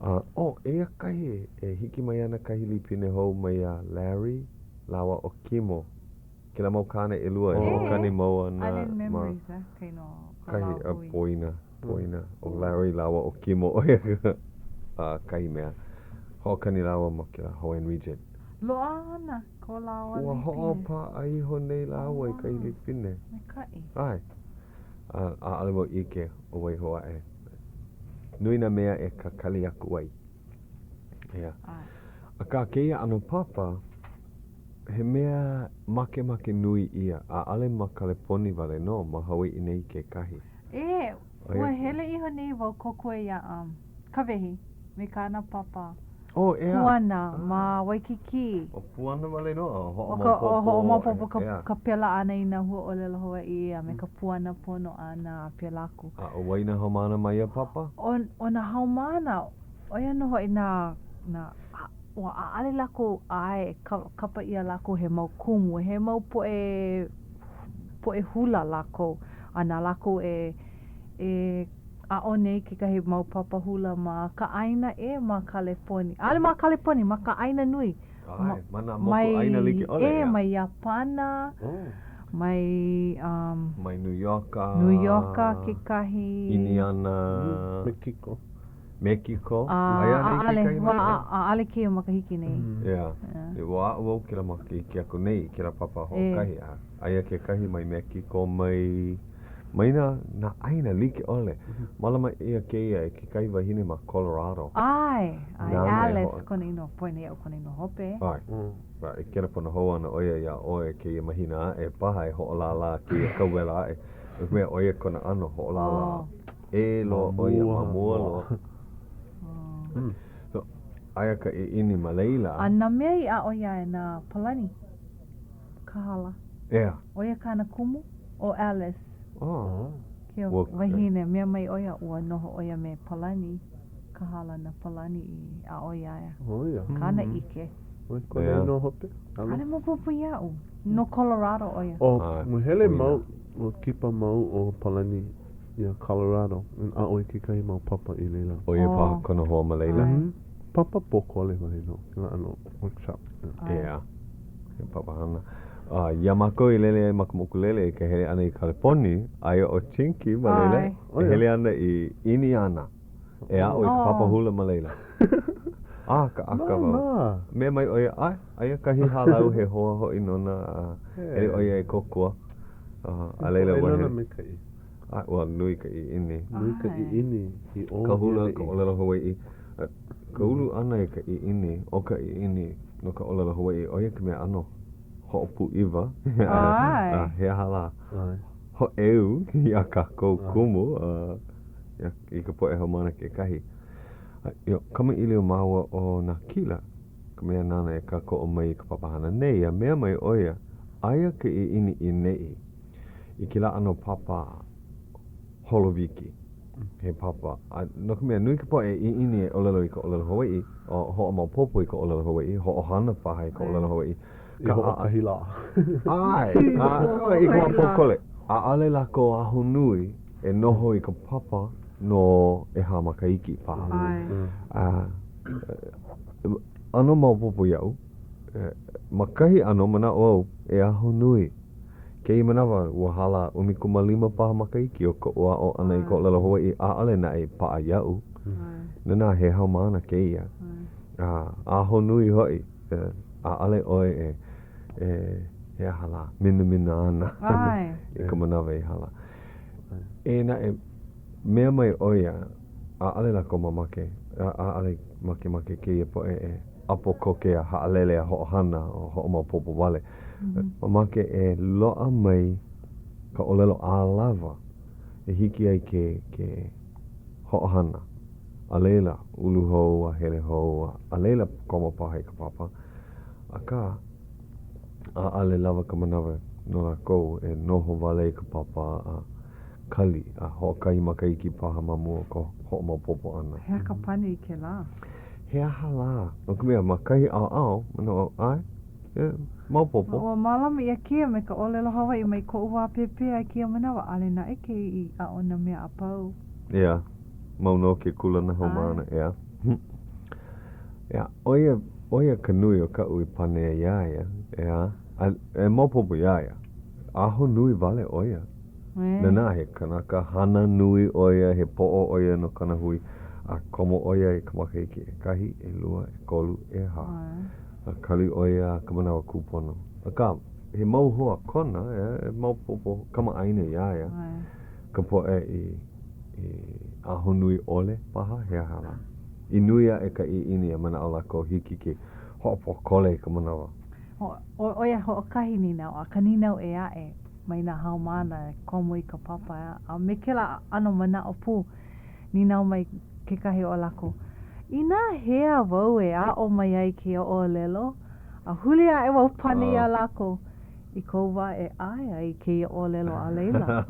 A, oh, eia kahi, e hiki mai ana kahi lipine hou maiā Larry lāua ʻo Kimo. Kēlā mau kāne ʻelua e hoʻokani mau ana ma kahi a poina, poina ʻo Larry lāua ʻo Kimo ʻo ia kahi mea. Hoʻokani lāua ma kēlā Hawaiian Regent. Loaʻa ana ko lāua lipine. Ua hoʻopaʻa iho nei lāua i kahi lipine. Maikaʻi. ʻAe. A ʻaʻole wau ʻike o waiho aʻe. Nui nā mea e kakali aku ai. ʻEā. Akā kēia ʻano papa. He mea makemake nui ʻia, ʻaʻole ma Kaleponi wale nō, ma Hawaiʻi nei kekahi. E, ua hele iho nei wau kōkua iā um, Kawehi me kāna papa Oh, ʻeā. puana ma Waikīkī. ʻO puana wale nō, a ʻO ka hoʻomaopopo, hoʻomaopopo ka, ʻeā. ka pela ʻana i nā huaʻōlelo Hawaiʻi a me ka puana pono ʻana a pēlā aku. A ʻo wai nā haumāna ma ia papa? ʻO, ʻo nā haumāna, ʻo ia nō hoʻi nā, nā, ua ʻaʻole lākou ʻae e kapa ʻia lākou he mau kumu, he mau poʻe, poʻe hula lākou, a na lākou e, e aʻo nei kekahi mau papa hula ma ka ʻāina ʻē ma Kaleponi. ʻAʻole ma Kaleponi, ma ka ʻāina nui. ʻAe, ma nā mokuʻāina like ʻole, ʻē, mai Iāpana, mai, um. Mai Nū Ioka. Nū Ioka kekahi. ʻIniana. Mekiko. Mekiko. Aia anei ʻAʻole, kekahi ua, manawa? ʻaʻole kēia makahiki nei. ʻEā. Ua aʻo wau kēlā makahiki aku nei i kēlā papa hoʻokahi a aia kekahi mai Mekiko mai, mai nā, nā ʻāina like ʻole. Mālama ʻia kēia e kekahi wahine ma Colorado. ʻAe, ʻae, Nāna e Alice hoʻo. kona inoa, poina iaʻu kona inoa hope. ʻAe. A e kelepona hou ana ʻo ia iā ʻoe kēia mahina aʻe paha e hoʻolālā kēia kauwela aʻe. No ka mea, ʻo ia kona ʻano hoʻolālā. Oh. ʻē loa ʻo ia ma mua loa. So, aia ka ʻiʻini ma laila. A nā mea i aʻo iā ia na Palani Kahala. ʻEā. ʻO ia kāna kumu, ʻo Alice. Oh. Ke wahine, mea mai ʻo ia, ua noho ʻo ia me Palani Kahala na Palani i aʻo iā ia. ʻO ia. Kāna ʻike. ʻO kona inoa hope? ʻAʻole maopopo iaʻu. No Colorado ʻo ia. Oh, ua hele mau, ua kipa mau ʻo Palani iā Colorado and aʻo i kekahi mau papa i laila. ʻO ia paha kona hoa ma laila? Papa pōkole wale nō, kēlā ʻano workshop. ʻEā, he papahana. A iā mākou i lele ai ma ka mokulele i ka hele ʻana i Kaleponi, aia ʻo Chinky ma laila e hele ana i ʻIniana e aʻo i ka papa hula ma laila. ʻAkaʻaka wau. Mea mai ʻo ia, ʻae, aia kahi hālau he hoa hoʻi nona a hele ʻo ia e kōkua. A laila ua hele. ʻAe, ua nui ka ʻiʻini. Nui ka ʻiʻini i ʻō Ka hula, ka ʻōlelo Hawaiʻi. Ka ulu ʻana i ka ʻiʻini, ʻo ka ʻiʻini no ka ʻōlelo Hawaiʻi, ʻo ia ka mea ʻano hoʻopūʻiwa. ʻAe. He aha lā? Hoʻēu iā kākou kumu, i ka poʻe haumāna kekahi. Kamaʻilio māua ʻo Nākila, ka mea nāna e kākoʻo mai i ka papahana nei, a mea mai ʻo ia, aia ka ʻiʻini i neʻi i kēlā ʻano papa holo wiki. He papa, a no ka mea, nui ka poʻe ʻiʻini e ʻōlelo i ka ʻōlelo Hawaiʻi, o hoʻomaopopo i ka ʻōlelo Hawaiʻi, hoʻohana paha i ka ʻōlelo Hawaiʻi. I hoʻokahi lā. ʻAe, i ka wā pōkole. ʻAʻole lākou ahonui e noho i ka papa no ʻehā makahiki paha. A ʻano maopopo iaʻu, ma kahi ʻano manaʻo au e ahonui. Kēia manawa, ua hala 15 paha makahiki o koʻu aʻo ʻana i ka ʻōlelo Hawaiʻi, ʻaʻole naʻe i paʻa iaʻu. Inā he haumāna kēia. A ahonui hoʻi, ʻaʻole ʻoe e, e, he aha lā, minamina ana i ka manawa i hala. Eia naʻe, mea mai ʻo ia, ʻaʻole lākou mamake, ʻaʻole makemake kēia poʻe e ʻapo koke a haʻalele a hoʻohana o hoʻomaopopo wale. Mamake e loaʻa mai ka ʻōlelo ʻālawa e hiki ai ke, ke hoʻohana. A laila, ulu hou a hele hou a, a laila komo paha i ka papa. Akā, ʻaʻole lawa ka manawa no lākou e noho wale i ka papa a kali a hoʻokahi makahiki paha ma mua o ka hoʻomaopopo ʻana. He aha ka pane i kēlā? He aha lā? No ka mea, ma kahi ʻaoʻao, manaʻo, ʻae, e, maopopo. Ua mālama ʻia kēia me ka ʻōlelo Hawaiʻi mai koʻu wā pēpē a i kēia manawa, ʻaʻole naʻe kēia i aʻo nā mea a pau. ʻEā, mau nō ke kūlana haumāna, ʻeā. ʻEā, ʻo ia, ʻo ia ka nui o kaʻu i pane ai iā ia, ʻeā, a e maopopo iā ia, ahonui wale ʻo ia. Nānā, he kanaka hana nui ʻo ia, he poʻo ʻo ia no kona hui, a komo ʻo ia i ka makahiki ʻekahi, ʻelua, ʻekolu, ʻehā. A kali ʻo ia ka manawa kūpono. Akā, he mau hoa kona, e maopopo kamaʻāina iā ia ka poʻe i, i ahonui ʻole paha, he aha lā. I nui aʻe ka ʻiʻini a manaʻo lākou hiki ke hoʻopōkole i ka manawa. ʻO ia hoʻokahi nīnau, a ka nīnau ʻē aʻe mai nā haumāna e komo i ka papa, a me kēlā ʻano manaʻo pū, nīnau mai kekahi o lākou, Inā hea wau e aʻo mai ai kēia ʻōlelo? A huli aʻe wau pane iā lākou, I kou wā e ʻae ai i kēia ʻōlelo a laila,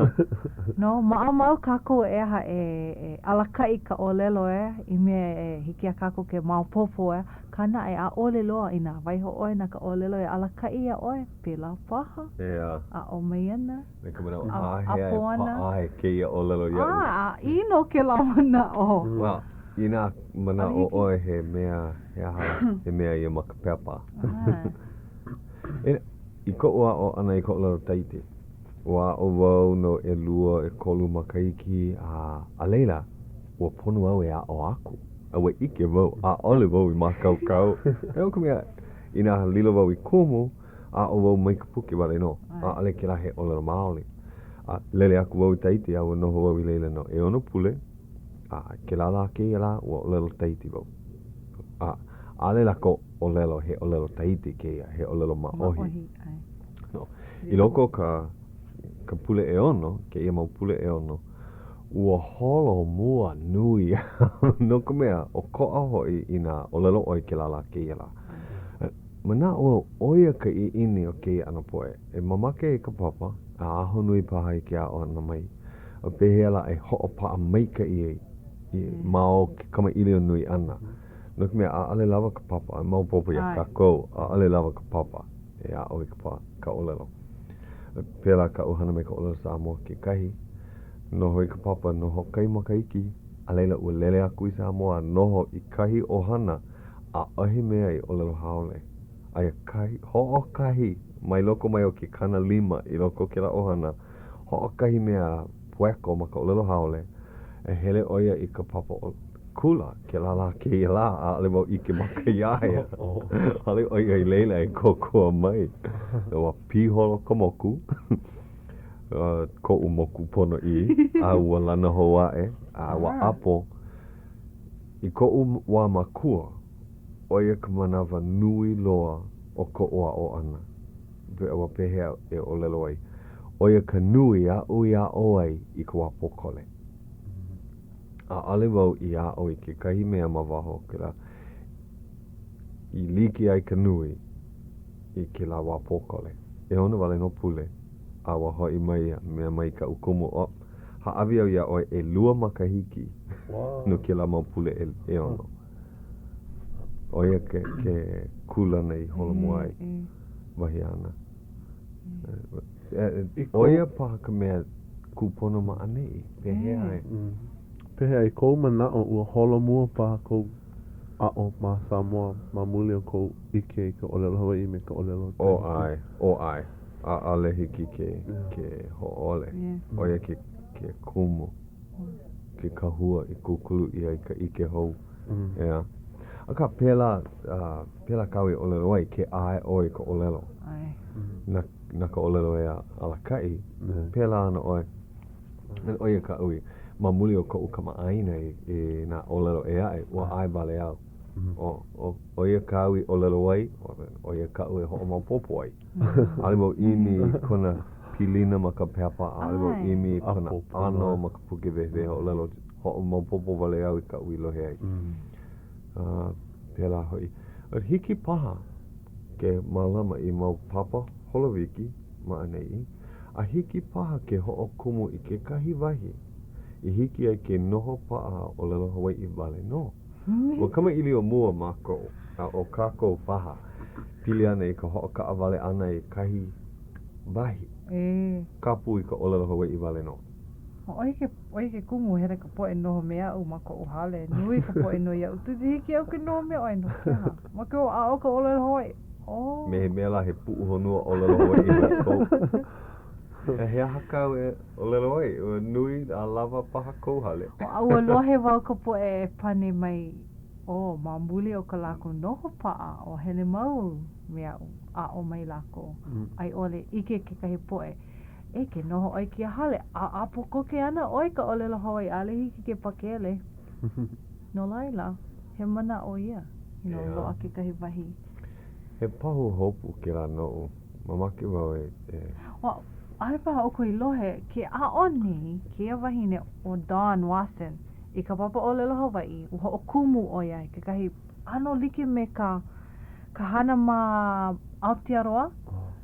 no, maʻamau kākou e aha e, e alakaʻi ka ʻōlelo e, i mea e hiki iā kākou ke maopopo e, akā naʻe ʻaʻole loa inā waiho ʻoe na ka ʻōlelo e alakaʻi iā ʻoe, pēlā paha. ʻEā. Aʻo mai ana. Me ka manaʻo, āhea e paʻa ai kēia ʻōlelo iaʻu. A, a ʻino kēlā manaʻo. Well, inā manaʻo ʻoe he mea, he aha lā, he mea ia ma ka pepa. I koʻu aʻo ʻana i ka ʻōlelo Tahiti, ua aʻo wau no ʻelua, ʻekolu makahiki, a a laila, ua pono au e aʻo aku. A ua ʻike wau, ʻaʻole wau i mākaukau. No ka mea, inā lilo wau i kumu, aʻo wau mai ka puke wale nō. ʻAʻole kēlā he ʻōlelo maoli. A lele aku wau i Tahiti, a ua noho wau i laila no ʻeono pule, a kēlā lā kēia lā, ua ʻōlelo Tahiti wau. A ʻaʻole lākou ʻōlelo he ʻōlelo Tahiti kēia, he ʻōlelo maʻohi. No. I loko o ka, ka pule ʻeono, kēia mau pule ʻeono, ua holo mua nui au, no ka mea, ʻokoʻa hoʻi inā ʻōlelo ʻoe kēlā lā kēia lā. Manaʻo au, ʻo ia ka ʻiʻini o kēia ʻano poʻe, e mamake i ka papa, a ahonui paha i ke aʻo ʻana mai, a pehea lā e hoʻopaʻa maikaʻi ai i, ma o ke kamaʻilio nui ʻana. No ka mea, ʻaʻole lawa ka papa, a maopopo iā kākou, ʻaʻole lawa ka papa e aʻo i ka ka ʻōlelo. Pēlā kaʻu hana me ka ʻōlelo Samoa kekahi. Noho i ka papa no hoʻokahi makahiki, a laila ua lele aku i Samoa a noho i kahi ʻohana, ʻaʻohe mea i ʻōlelo haole. Aia kahi, hoʻokahi mai loko mai o ke 50 i loko o kēlā ʻohana, hoʻokahi mea pueko ma ka ʻōlelo haole, e hele ʻo ia i ka papa kula kēlā lā kēia lā, ʻaʻole wau ʻike maka iā ia. ʻAʻole ʻo ia i laila e kōkua mai. Ua piholo ka moku, koʻu moku ponoʻī, a ua lana hou aʻe, a ua ʻapo. I koʻu wā makua, ʻo ia ka manawa nui loa o koʻu aʻo ʻana. Ua pehea e ʻōlelo ai, ʻo ia ka nui aʻu i aʻo ai i ka wā pōkole. ʻAʻole wau i aʻo i kekahi mea ma waho o kēlā i like ai ka nui i kēlā wā pōkole. ʻEono wale nō pule, a ua hoʻi mai a mea mai kaʻu kumu, oh, hāʻawi au iā ʻoe ʻelua makahiki no kēlā mau pule ʻeono. ʻO ia ke, ke kūlana i holomua ai, wahi āna. ʻO ia paha ka mea kūpono ma ʻaneʻi, pehea e? Pehea, i kou manaʻo, ua holomua paha kou aʻo ma Samoa ma muli o kou ʻike i ka ʻōlelo Hawaiʻi me ka ʻōlelo Tahiti? Oh ʻae, oh ʻae. ʻAʻole hiki ke, ke hōʻole. ʻO ia ke, ke kumu, ke kahua i kūkulu ʻia ai ka ʻike hou. ʻEā. Akā, pēlā, pēlā kāu e ʻōlelo ai, ke ʻae ʻoe i ka ʻōlelo. Na, na ka ʻōlelo e alakaʻi, pēlā ana ʻoe. ʻO ia kaʻu i, ma muli o koʻu kamaʻāina i, i nā ʻōlelo ʻē aʻe, ua ʻae wale au. ʻO, ʻo, ʻo ia kāu i ʻōlelo ai, ʻo ia kaʻu e hoʻomaopopo ai. ʻAʻole wau ʻimi i kona pilina ma ka pepa, ʻaʻole wau ʻimi i kona ʻano ma ka puke wehewehe ʻōlelo. Hoʻomaopopo wale au i kaʻu i lohe ai. A pēlā hoʻi. Hiki paha ke mālama i mau papa holowiki ma ʻaneʻi, a hiki paha ke hoʻokumu i kekahi wahi i hiki ai ke noho paʻa a ʻōlelo Hawaiʻi wale nō. Ua kamaʻilio mua mākou, a ʻo kākou paha, pili ana i ka hoʻokaʻawale ʻana i kahi wahi kapu i ka ʻōlelo Hawaiʻi wale nō. ʻO ia ke, ʻo ia ke kumu hele ka poʻe noho me aʻu ma koʻu hale. Nui ka poʻe noi iaʻu, Tuti, hiki iaʻu ke noho me ʻoe no ke aha? Make wau aʻo ka ʻōlelo Hawaiʻi. Oh. Me he mea lā he puʻuhonua ʻōlelo Hawaiʻi hoʻi kou. He aha kāu e ʻōlelo ai? Ua nui a lawa paha kou hale. A ua lohe wau ka poʻe e pane mai, oh, ma muli o ka lākou noho paʻa, o hele mau me aʻu, aʻo mai lākou. A i ʻole, ʻike kekahi poʻe, E ke noho ʻoe i kēia hale, a ʻapo koke ana ʻoe i ka ʻōlelo Hawaiʻi, ʻaʻole hiki ke pakele. No laila, he manaʻo ia, you know, loaʻa kekahi wahi. He pahuhopu kēlā noʻu. Mamake wau e, e. Ua, ʻaʻole paha ʻoukou i lohe, ke aʻo nei kēia wahine ʻo Dawn Watson i ka papa ʻōlelo Hawaiʻi, ua hoʻokumu ʻo ia i kekahi ʻano like me ka ka hana ma Aotearoa.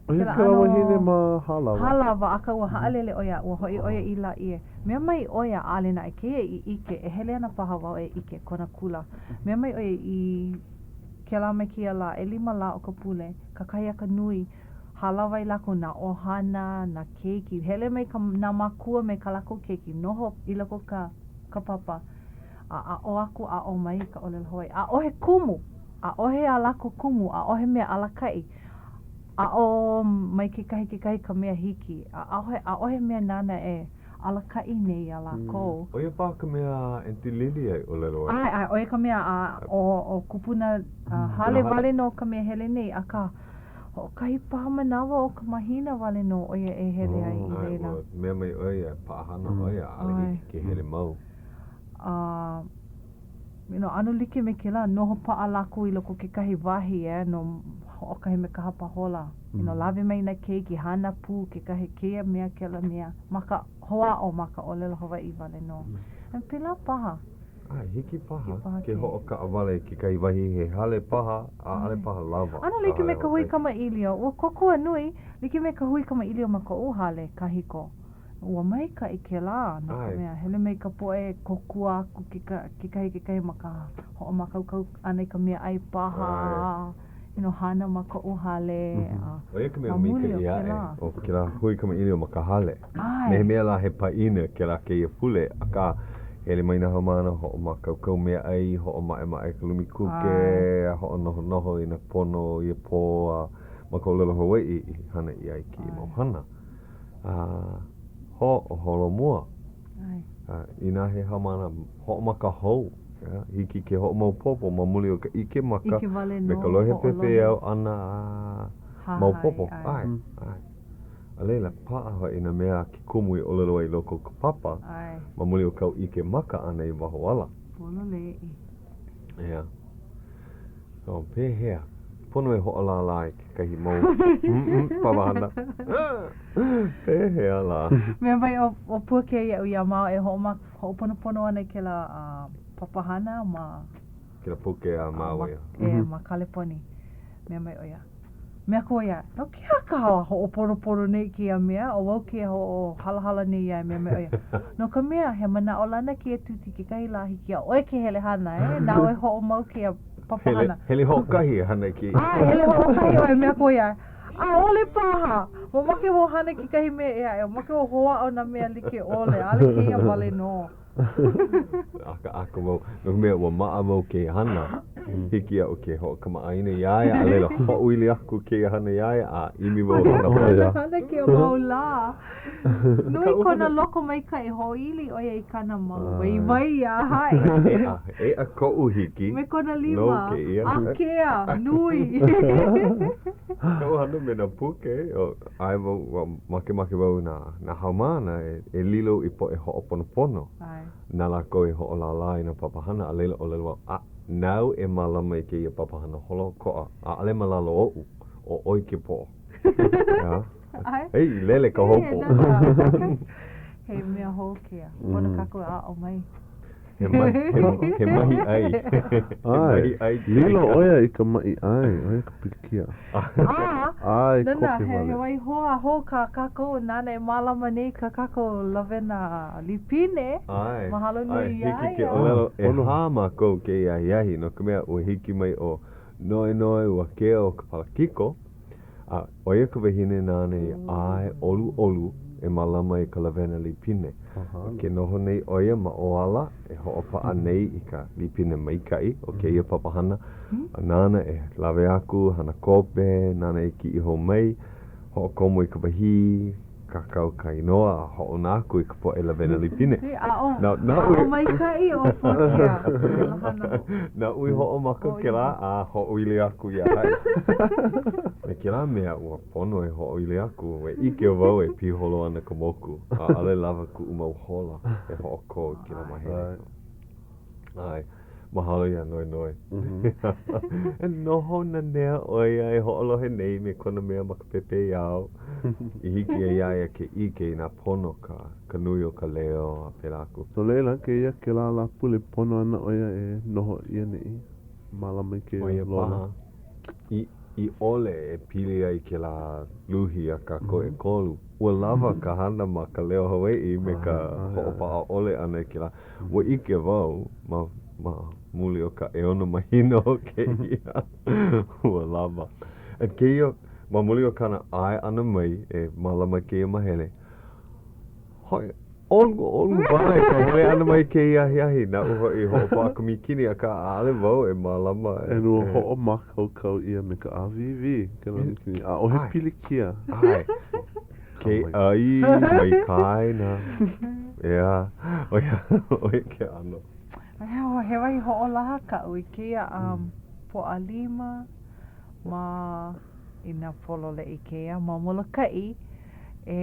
ʻO ia kēlā wahine ma Hālawa. Hālawa, akā ua haʻalele ʻo ia, ua hoʻi ʻo ia i Lāʻie. Mea mai ʻo ia, ʻaʻole naʻe kēia i ʻike, e hele ana paha wau e ʻike kona kula. Mea mai ʻo ia i kēlā me kēia lā, ʻelima lā o ka pule, kakahiaka nui, hālāwai lākou nā ʻohana, nā keiki, hele mai ka, nā mākua me kā lākou keiki, noho i loko o ka, ka papa, a aʻo aku, aʻo mai i ka ʻōlelo Hawaiʻi. ʻAʻohe kumu, ʻaʻohe a lākou kumu, ʻaʻohe mea alakaʻi. Aʻo mai kekahi kekahi ka mea hiki, a ʻaʻohe, ʻaʻohe mea nāna e alakaʻi nei iā lākou. ʻO ia paha ka mea a Aunty Lilia i ʻōlelo ai. ʻAe, ʻae, ʻo ia ka mea a ʻo, ʻo Kupuna Hale wale nō ka mea hele nei, akā, hoʻokahi paha manawa o ka mahina wale nō ʻo ia e hele ai i laila. ʻAe, ua mea mai ʻo ia, paʻahana ʻo ia, ʻaʻole hiki ke hele mau. A, you know, ʻano like me kēlā, noho paʻa lākou i loko o kekahi wahi, eh, no hoʻokahi me ka hapa hola. You know, lawe mai nā keiki, hana pū kekahi, kēia mea, kēlā mea, ma ka hoʻāʻo ma ka ʻōlelo Hawaiʻi wale nō. And pēlā paha. ʻAe, hiki paha ke hoʻokaʻawale i kekahi wahi he hale paha, ʻaʻole paha lawa. ʻAno like me ka hui kamaʻilio, ua kōkua nui, like me ka hui kamaʻilio ma koʻu hale kahiko. Ua maikaʻi kēlā, no ka mea, hele mai ka poʻe kōkua aku kekahi kekahi ma ka hoʻomākaukau ʻana i ka meaʻai paha, you know, hana ma koʻu hale, a ʻO ia ka mea maikaʻi aʻe o kēlā hui kamaʻilio ma ka hale. Me he mea lā he pāʻina kēlā kēia pule, akā, hele mai nā haumāna, hoʻomākaukau meaʻai, hoʻomaʻemaʻe ka lumi kuke, a hoʻonohonoho i nā pono o ia pō, a ma ka ʻōlelo Hawaiʻi i hana ʻia ai kēia mau hana. A hoʻoholomua. A inā he haumāna hoʻomaka hou, hiki ke hoʻomaopopo ma muli o ka ʻike maka me ka lohe pepeiao ʻana a maopopo. ʻAe, ʻae. A laila, paʻa hoʻi nā mea a ke kumu i ʻōlelo ai i loko o ka papa ma muli o kāu ʻike maka ʻana i waho ala. Pololei. ʻEā. So, pehea? Pono e hoʻolālā i kekahi mau papahana. Pehea lā? Mea mai ʻo, ʻo Puakea iaʻu iā māua e hoʻoma, hoʻoponopono ana i kēlā papahana ma. Kēlā puke a māua, ia. E, ma Kaleponi. Mea mai ʻo ia. Mea aku ʻo ia, no ke aha kā hoʻoponopono nei i kēia mea, ʻo wau ke hoʻohalahala nei iā ia, mea mai ʻo ia, no ka mea, he manaʻolana kēia tūtī kekahi lā hiki iā ʻoe ke hele hana, e, na ʻoe hoʻomau kēia papahana. Hele, hele hoʻokahi e hana i kēia. ʻAe, hele hoʻokahi ʻoe, mea aku ʻo ia, ʻaʻole paha, mamake wau hana i kekahi mea ʻē aʻe, mamake wau hoʻāʻo nā mea like ʻole, ʻaʻole kēia wale nō. ʻAkaʻaka wau, no ka mea, ua maʻa mau kēia hana. Hiki iaʻu ke hoʻokamaʻāina iā ia, a laila hoʻoili aku kēia hana iā ia, a ʻimi wau i hana hou. Hana kēia mau lā. Nui kona lokomaikaʻi, hoʻoili ʻo ia i kāna mau waiwai iā haʻi. ʻEa, ʻeā koʻu hiki. Me kona lima. Ākea, nui. Kaʻu hana me nā puke, ʻae wau, ua makemake wau nā, nā haumāna e, e lilo i poʻe hoʻoponopono. ʻAe. Na lākou e hoʻolālā i nā papahana, a laila ʻōlelo wau, a, nāu e mālama i kēia papahana holoʻokoʻa, ʻaʻole ma lalo oʻu, ʻo ʻoe ke poʻo. ʻEā? ʻAe. Ei, lele ka houpo. He mea hou kēia. Pono kākou e aʻo mai. He mahi, he, he mahi ʻai. He mahi ʻai. Lilo ʻo ia i ka maʻi ʻai, ʻo ia ka pilikia. A, ʻAi nana, koke he, wale. he wahi hoa hou kā kākou nāna e mālama nei kā kākou lawena lipine. ʻAe. Mahalo nui ʻAe, iā hiki ke ia. ʻōlelo, ʻehā mākou kēia ahiahi, no ka mea, ua hiki mai ʻo Noenoe Uakea o ka Palakiko, A ʻo ia ka wahine nāna i ʻae ʻoluʻolu e mālama i ka lawena lipine. Ke noho nei ʻo ia ma ʻō ala e hoʻopaʻa nei i ka lipine maikaʻi o kēia papahana, a nāna e lawe aku, hana kope, nāna e kiʻi hou mai, hoʻokomo i ka wahī, kākau ka inoa a hoʻouna aku i ka poʻe lawena lipine. Aʻo, aʻo maikaʻi ʻo Puakea. Naʻu i hoʻomaka kēlā a hoʻoili aku iā haʻi. Me kēlā mea ua pono e hoʻoili aku, ua ʻike wau e piholo ana ka moku, ʻaʻole lawa kuʻu mau hola e hoʻokō i kēlā māhele. ʻAe. Mahalo iā Noenoe. E noho nanea ʻo ia e hoʻolohe nei me kona mea ma ka pepeiao i hiki ai iā ia ke ʻike inā pono ka ka nui o ka leo a pēlā aku. No laila, kēia kēlā Lāpule pono ana ʻo ia e noho i ʻaneʻi, mālama i kēia lola. ʻO ia paha, i, i ʻole e pili ai kēlā luhi a kākou ʻekolu, ua lawa ka hana ma ka Leo Hawaiʻi me ka hoʻopaʻa ʻole ʻana i kēlā. Ua ʻike wau ma, ma muli o ka ʻeono mahina o kēia, ua lawa. And kēia, ma muli o kāna ʻae ʻana mai e mālama i kēia mahele, hoʻi, ʻoluʻolu wale ka hele ʻana mai kēia ahiahi, naʻu hoʻi i hoʻopaʻa ka mīkini, akā ʻaʻole wau e mālama e. And ua hoʻomākaukau ʻia me ka ʻāwīwī kēlā mīkini, ʻaʻohe pilikia. ʻAe. Ke ʻai mai kāina. ʻEā, ʻo ia, ʻo ia ke ʻano. He wahi hoʻolaha kaʻu i kēia um, Pōʻalima ma inā pololeʻi kēia ma Molokaʻi e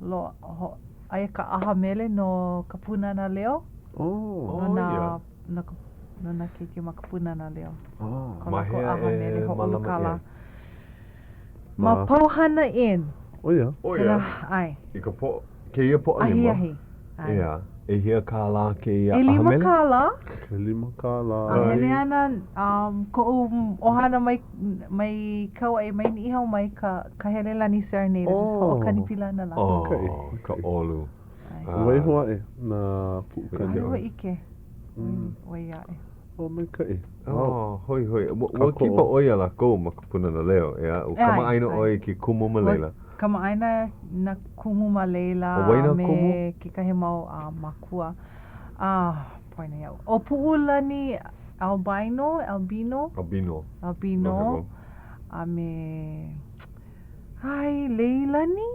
lo, ho, aia ka ʻaha mele no ka Pūnana Leo. Oh. No nā, no ka, no nā keiki ma ka Pūnana Leo. Oh. Ko Ma lākou hea ʻaha e mele hoʻoulu mālama kālā. ʻia ai? Ma Pouhana Inn. ʻO ia. ʻO ia. ʻAe. I ka po, kēia Pōʻalima. Ahiahi. ʻAe. ʻEā. ʻEhia kālā kēia ʻaha ʻElima mele? kālā. ʻElima kālā. A hele ana um, koʻu ʻohana mai, mai Kauaʻi, mai Niʻihau mai ka, ka Helelani Serenaders. Oh. Hoʻokani pila ana lākou. Maikaʻi. Oh, ka ʻolu. ʻAe. Waiho aʻe nā puʻukani. ʻAʻole wau ʻike. Wai aʻe. Oh, maikaʻi. Oh, hoihoi. Ua kipa ʻoe iā lākou ma ka Pūnana Leo, ʻeā? Ua kamaʻāina ʻoe i ke kumu ma laila? Ua kamaʻāina nā kumu ma laila a me kekahi mau mākua. Ah, poina iaʻu. ʻO Puʻulani Albino, Albino? Albino. Albino. A me, ai, Leilani?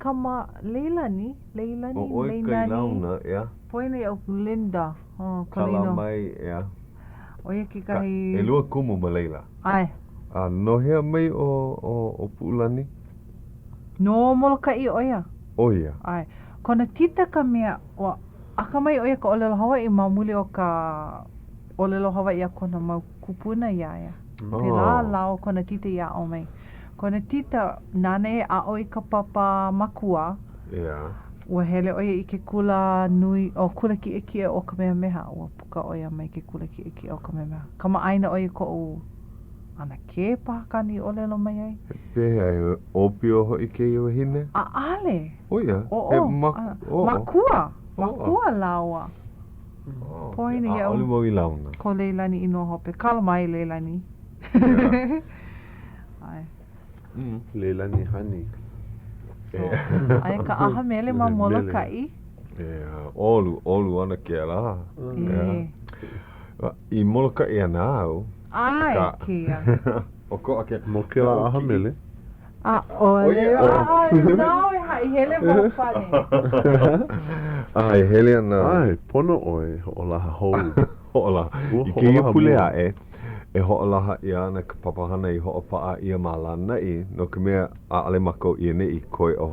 Kama, Leilani? Leilani? ʻO ʻoe ka i launa, ʻeā? Poina iaʻu, Linda. Oh, Kala mai, ʻeā. ʻO ia kekahi. ʻElua kumu ma laila. ʻAe. A no hea mai ʻo, ʻo, ʻo Puʻulani? No Molokaʻi ʻo ia. ʻO ia. ʻAe. Kona tita ka mea, ua akamai ʻo ia ka ʻōlelo Hawaiʻi ma muli o ka ʻōlelo Hawaiʻi a kona mau kūpuna iā ia. Pēlā lāua kona tita i aʻo mai. Kona tita, nāna e aʻo i ka papa makua. ʻEā. Ua hele ʻo ia i ke kula nui, ʻo kula kiʻekiʻe ʻo Kamehameha. Ua puka ʻo ia mai ke kula kiʻekiʻe ʻo Kamehameha. Kamaʻāina ʻo ia i koʻu ʻanakē paha kāna i ʻōlelo mai ai. Pehea, he ʻōpio hoʻi kēia wahine? ʻAʻole. ʻO ia? ʻOʻo. He mak-, ʻoʻo. Makua. Makua lāua. Poina iaʻu. ʻAʻole wau i launa. Ko Leilani inoa hope. Kala mai, Leilani. ʻAe. Leilani Hani. So, aia ka ʻaha mele ma Molokaʻi. ʻEā, ʻolu, ʻolu ana kēlā. ʻEā. I Molokaʻi ana au. ʻAe, kēia. ʻOkoʻa ke. No kēlā ʻaha mele. ʻAʻole, ʻaʻole, nāu e haʻi, hele wau pane. ʻAe, hele ana. ʻAe, pono ʻoe e hoʻolaha hou. Hoʻolaha. I kēia pule aʻe, e hoʻolaha ʻia ana ka papahana i hoʻopaʻa ʻia ma Lānaʻi, no ka mea, ʻaʻole mākou i ʻaneʻi, koe ʻo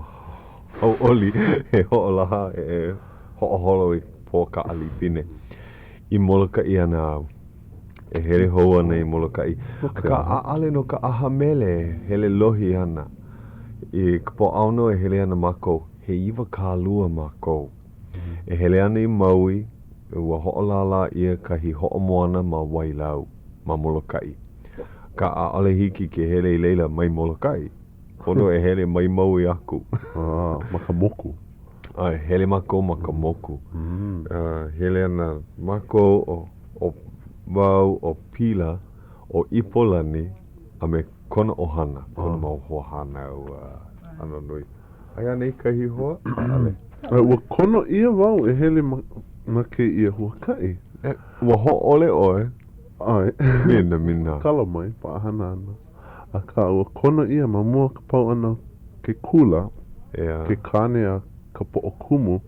Hauʻoli e hoʻolaha e hoʻoholo i pōkā ʻAlipine. I Molokaʻi ana au. E hele hou ana i Molokaʻi. Akā, ʻaʻole no ka ʻaha mele e hele lohi ana. I ka Pōʻaono e hele ana mākou, he 20 mākou. E hele ana i Maui, ua hoʻolālā ʻia kahi hoʻomoana ma Wailau, ma Molokaʻi. Akā, ʻaʻole hiki ke hele i laila mai Molokaʻi. Pono e hele mai Maui aku. Ah, ma ka moku. ʻAe, hele mākou ma ka moku. Hele ana mākou ʻo, ʻo wau, ʻo Pila, ʻo Ipolani, a me kona ʻohana, kona mau hoahānau ʻano nui. Aia anei kahi hoa? ʻAʻole. Ua kono ʻia wau e hele ma, ma kēia huakaʻi. E, ua hōʻole ʻoe? ʻAe. Mina, mina. Kala mai, paʻahana ana. Akā, ua kono ʻia ma mua o ka pau ʻana o ke kula, ʻEā. ke kāne a ka poʻokumu,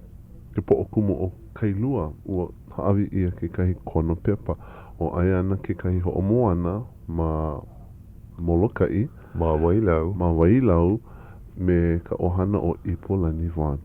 ke poʻokumu o Kailua, ua hāʻawi ʻia kekahi kono pepa. ʻO aia ana kekahi hoʻomoana ma Molokaʻi. Ma Wailau. Ma Wailau me ka ʻohana o Ipolani Vaughn.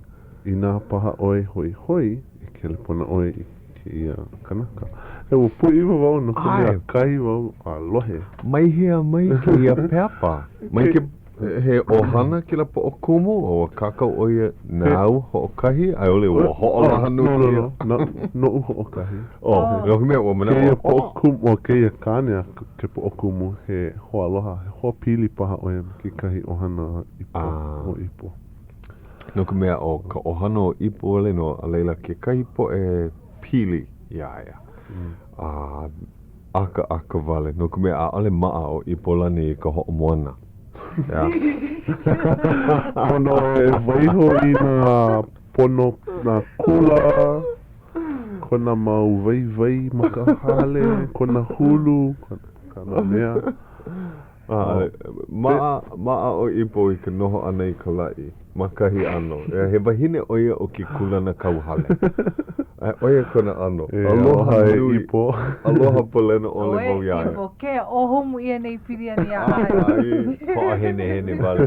Inā paha ʻoe hoihoi, e kelepona ʻoe i. kēia kanaka. E ua pūʻiwa wau no ka mea ʻakahi wau a lohe. Mai hea mai kēia pepa? Mai ke he ʻohana kēlā poʻokumu a ua kākau ʻo ia nāu hoʻokahi a i ʻole ua hoʻolaha nō kēia? No, no, noʻu hoʻokahi. Oh, no ka mea ua manaʻo. Kēia poʻokumu, ʻo kēia kāne a ke poʻokumu he hoaaloha, he hoapili paha ʻo ia me kekahi ʻohana ipo, o Ipo. No ka mea, ʻo ka ʻohana o Ipo wale nō, a laila kekahi poʻe pili iā ia. A ʻakaʻaka wale, no ka mea, ʻaʻole maʻa ʻo Ipolani i ka hoʻomoana. ʻEā. Pono e waiho i nā pono nā kula, kona mau waiwai ma ka hale, kona hulu, kona mea. Maʻa, maʻa ʻo Ipo i ka noho ʻana i ka laʻi ma kahi ʻano. He wahine ʻo ia o ke kūlanakauhale. ʻO ia kona ʻano. Aloha nui. Ipo. Aloha palena ʻole wau iā ia. Ipo, ke ʻōhumu ʻia nei pili ana iā ʻoe. Hoʻohenehene wale.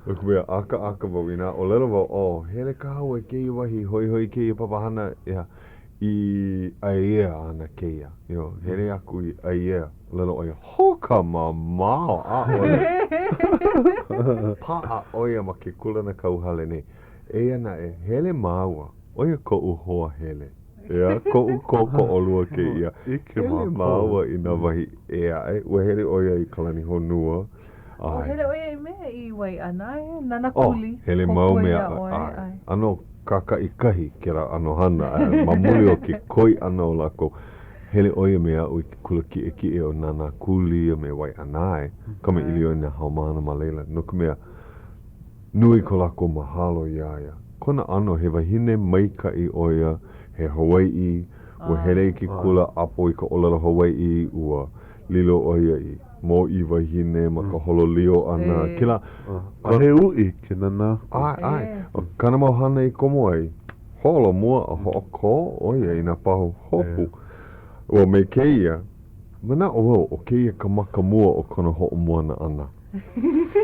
No ka mea, ʻakaʻaka wau inā ʻōlelo wau, oh, hele kāua i kēia wahi, hoihoi kēia papahana, ʻeā, i ʻAiea ana kēia. You know, hele aku i ʻAiea. ʻŌlelo ʻo ia, Hō ka mamao, ʻaʻole. Paʻa ʻo ia ma ke kūlanakauhale nei. Eia naʻe, hele māua, ʻo ia koʻu hoa hele. ʻEā, koʻu kōkoʻolua kēia. Hele māua i nā wahi ʻē aʻe. Ua hele ʻo ia i Kalanihonua. ʻAe. Hele ʻo ia i me i Waiʻanae, Nānākuli. Oh, hele mau me aʻu. ʻAe. ʻAno kākaʻikahi kēlā ʻano hana, ma muli o ke koi ʻana o lākou. Hele ʻo ia me aʻu i ke kula kiʻekiʻe o Nānākuli a me Waiʻanae, kamaʻilio i nā haumāna ma laila, no ka mea, nui ko lākou mahalo iā ia. Kona ʻano, he wahine maikaʻi ʻo ia, he Hawaiʻi, ua hele i ke kula ʻapo i ka ʻōlelo Hawaiʻi, ua lilo ʻo ia i mōʻī wahine ma ka holo lio ʻana, kēlā. A he uʻi ke nānā aku. ʻAe, ʻae. ʻO kāna mau hana i komo ai, holomua a hoʻokō ʻo ia i nā pahuhopu. Ua me kēia, manaʻo wau ʻo kēia ka maka mua o kona hoʻomoana ʻana.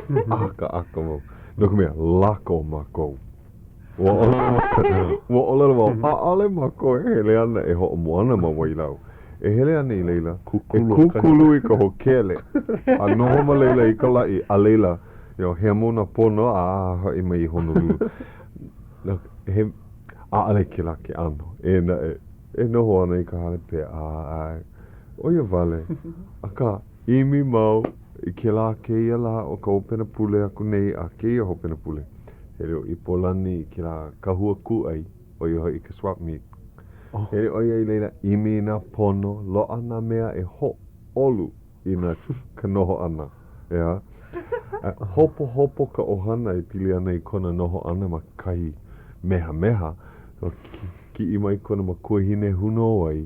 ʻAkaʻaka wau, no ka mea, lako mākou. Ua ʻōlelo ua ʻōlelo wau, ʻaʻole mākou e hele ana e hoʻomoana ma Wailau. E hele ana i laila, e kūkulu i ka hōkele, a noho ma laila i ka laʻi, a laila, you know, hemo nā pono a hoʻi mai i Honolulu. He, ʻaʻole kēlā ke ʻano. Eia naʻe, e noho ana i ka hale peʻa, ʻae, ʻo ia wale. Akā, ʻimi mau i kēlā kēia lā o ka hopena pule aku nei a kēia hopena pule. Hele ʻo Ipolani i kēlā kahua kūʻai, ʻo ia hoʻi ka swap meet. Hele ʻo ia i laila, ʻimi i nā pono, loaʻa nā mea e hōʻolu i nā ka noho ʻana, ʻeā. Hopohopo ka ʻohana e pili ana i kona noho ʻana ma kahi mehameha, ua kiʻi mai kona makuahine hūnōwai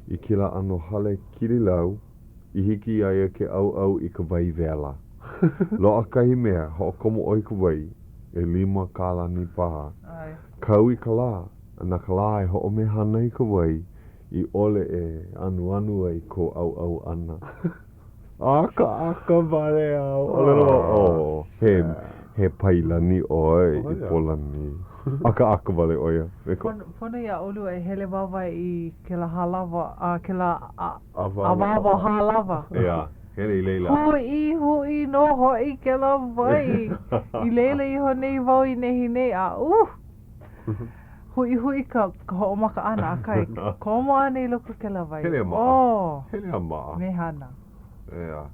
i kēlā ʻano hale kililau i hiki iā ia ke ʻauʻau i ka wai wela. Loaʻa kahi mea, hoʻokomo ʻoe i ka wai, ʻelima kālani paha, kau i ka lā, a na ka lā e hoʻomehana i ka wai i ʻole e anuanu ai kou ʻauʻau ʻana. ʻAkaʻaka wale au. ʻŌlelo wau, oh, he, he pailani ʻoe Ipolani. ʻAkaʻaka wale ʻo ia. Me ko. Pono iā ʻolua e hele wāwae i kēlā hālawa, a kēlā awāwa Hālawa. ʻEā, hele i laila. Huʻihuʻi nō hoʻi kēlā wai. I laila iho nei wau i nehinei, a uh! Huʻihuʻi ka ka hoʻomaka ʻana, akā e komo ana i loko o kēlā wai. Hele a maʻa. Oh! Hele a maʻa. Mehana. ʻEā.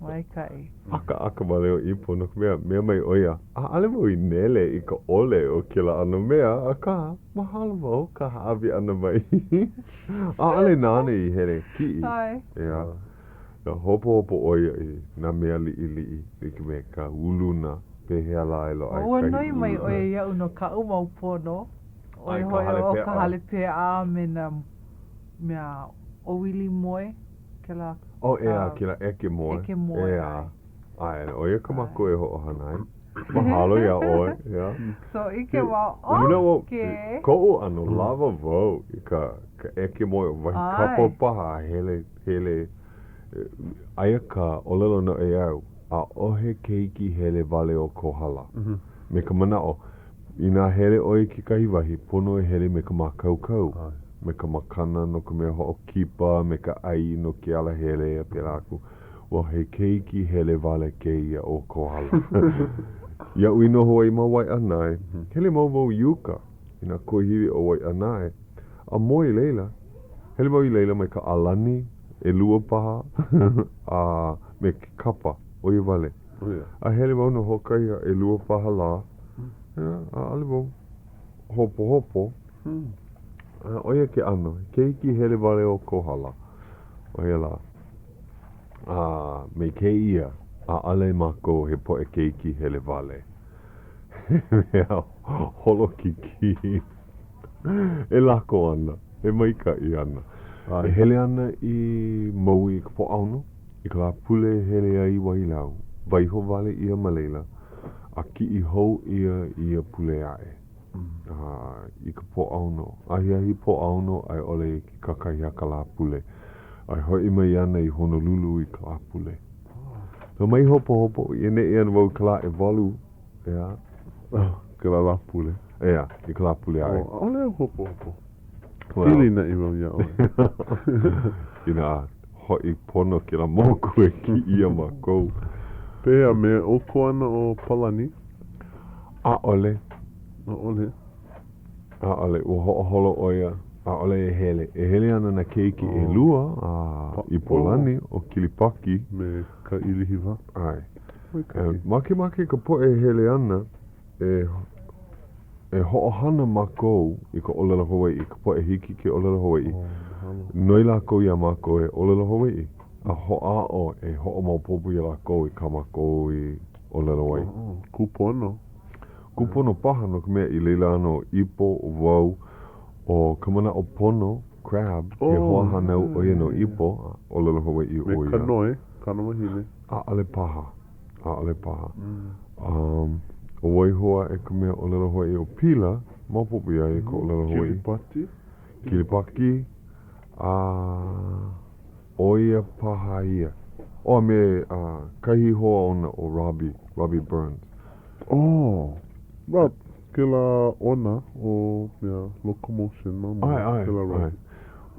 Maikaʻi. ʻAkaʻaka wale ʻo Ipo no ka mea, mea mai ʻo ia, ʻaʻole wau i nele i ka ʻole o kēlā ʻano mea, akā, mahalo wau ka hāʻawi ʻana mai. ʻAʻole nāna i hele kiʻi. ʻAe. ʻEā. Hopohopo ʻo ia i nā mea liʻiliʻi, like me ka uluna, pehea lā e loaʻa ai kahi uluna. Ua noi mai ʻoe iaʻu no kaʻu mau pono, ʻo ia hoʻi ʻo ka hale peʻa a me nā mea ʻōwili moe, kēlā. Oh, ʻeā, kēlā ʻeke moe. ʻEke moe. ʻEā. ʻAe, ʻo ia kā mākou e hoʻohana ai. Mahalo iā ʻoe, ʻeā. So, ʻike wau, okay. Koʻu ʻano lawa wau i ka ʻeke moe, wahi kapa paha a hele Hele, aia ka ʻōlelo noʻeau, ʻaʻohe keiki hele wale o Kohala. Me ka manaʻo, inā hele ʻoe i kekahi wahi, pono e hele me ka mākaukau. me ka makana no ka mea hoʻokipa, me ka ʻai no ke alahele a pēlā aku. Ua he keiki hele wale kēia ʻo Kohala. Iaʻu i noho ai ma Waiʻanae, hele mau wau i uka i nā kuahiwi o Waiʻanae, a moe i laila. Hele wau i laila me ka ʻalani, ʻelua paha, a me ke kapa, ʻo ia wale. A hele wau no hoʻokahi a ʻelua paha lā, ʻaʻole wau hopohopo. ʻO ia ke ʻano, he keiki hele wale ʻo Kohala, ʻo ia lā. A me kēia, ʻaʻole mākou he poʻe keiki hele wale. He mea holokikī e lako ana, e maikaʻi ana. E hele ana i Maui i ka Pōʻaono, i ka Lāpule e hele ai i Wailau, waiho wale ʻia ma laila, a kiʻi hou ʻia i ia pule aʻe. A i ka Pōʻaono, ahiahi Pōʻaono a i ʻole i ke kakahiaka Lāpule, a e hoʻi mai ana i Honolulu i ka Lāpule. So mai hopohopo, e neʻe ana wau i ka lā ʻewalu, ʻeā. Oh, kēlā Lāpule. ʻEā, i ka Lāpule aʻe. Oh, ʻaʻole au hopohopo. Well, Hilinaʻi wau iā ʻoe. Inā hoʻi pono kēlā moku e kiʻi ʻia mākou. Pehea, me ʻoukou ana ʻo Palani? ʻAʻole. ʻAʻole. ʻAʻole. Ua hoʻoholo ʻo ia, ʻaʻole e hele. E hele ana nā keiki ʻelua a i Pōlani, ʻo Kilipaki. Me ka ʻilihiwa. ʻAe. Makemake ka poʻe e hele ana e e hoʻohana mākou i ka ʻōlelo Hawaiʻi, ka poʻe hiki ke ʻōlelo Hawaiʻi. Noi lākou iā mākou e ʻōlelo Hawaiʻi a hoʻāʻo e hoʻomaopopo iā lākou i kā mākou i ʻōlelo ai. Kūpono. Kūpono paha no ka mea i laila ana ʻo Ipo, ʻo wau, ʻo Kamanaʻopono Crabbe, he hoahānau ʻo ia no Ipo, a ʻōlelo Hawaiʻi ʻo ia. Me Kanoe, kāna wahine. ʻAʻole paha. ʻAʻole paha. Um, ʻo wai hou aʻe ka mea ʻōlelo Hawaiʻi ʻo Pila, maopopo iā ia ka ʻōlelo Hawaiʻi. Kilipati. Kilipaki, a ʻo ia paha ia. Oh, a me uh, kahi hoa ona ʻo Robbie, Robbie Burns. Oh, Rob, kēlā ʻona o mea Locomotion ma mua. ʻAe, ʻae, Kēlā ʻae.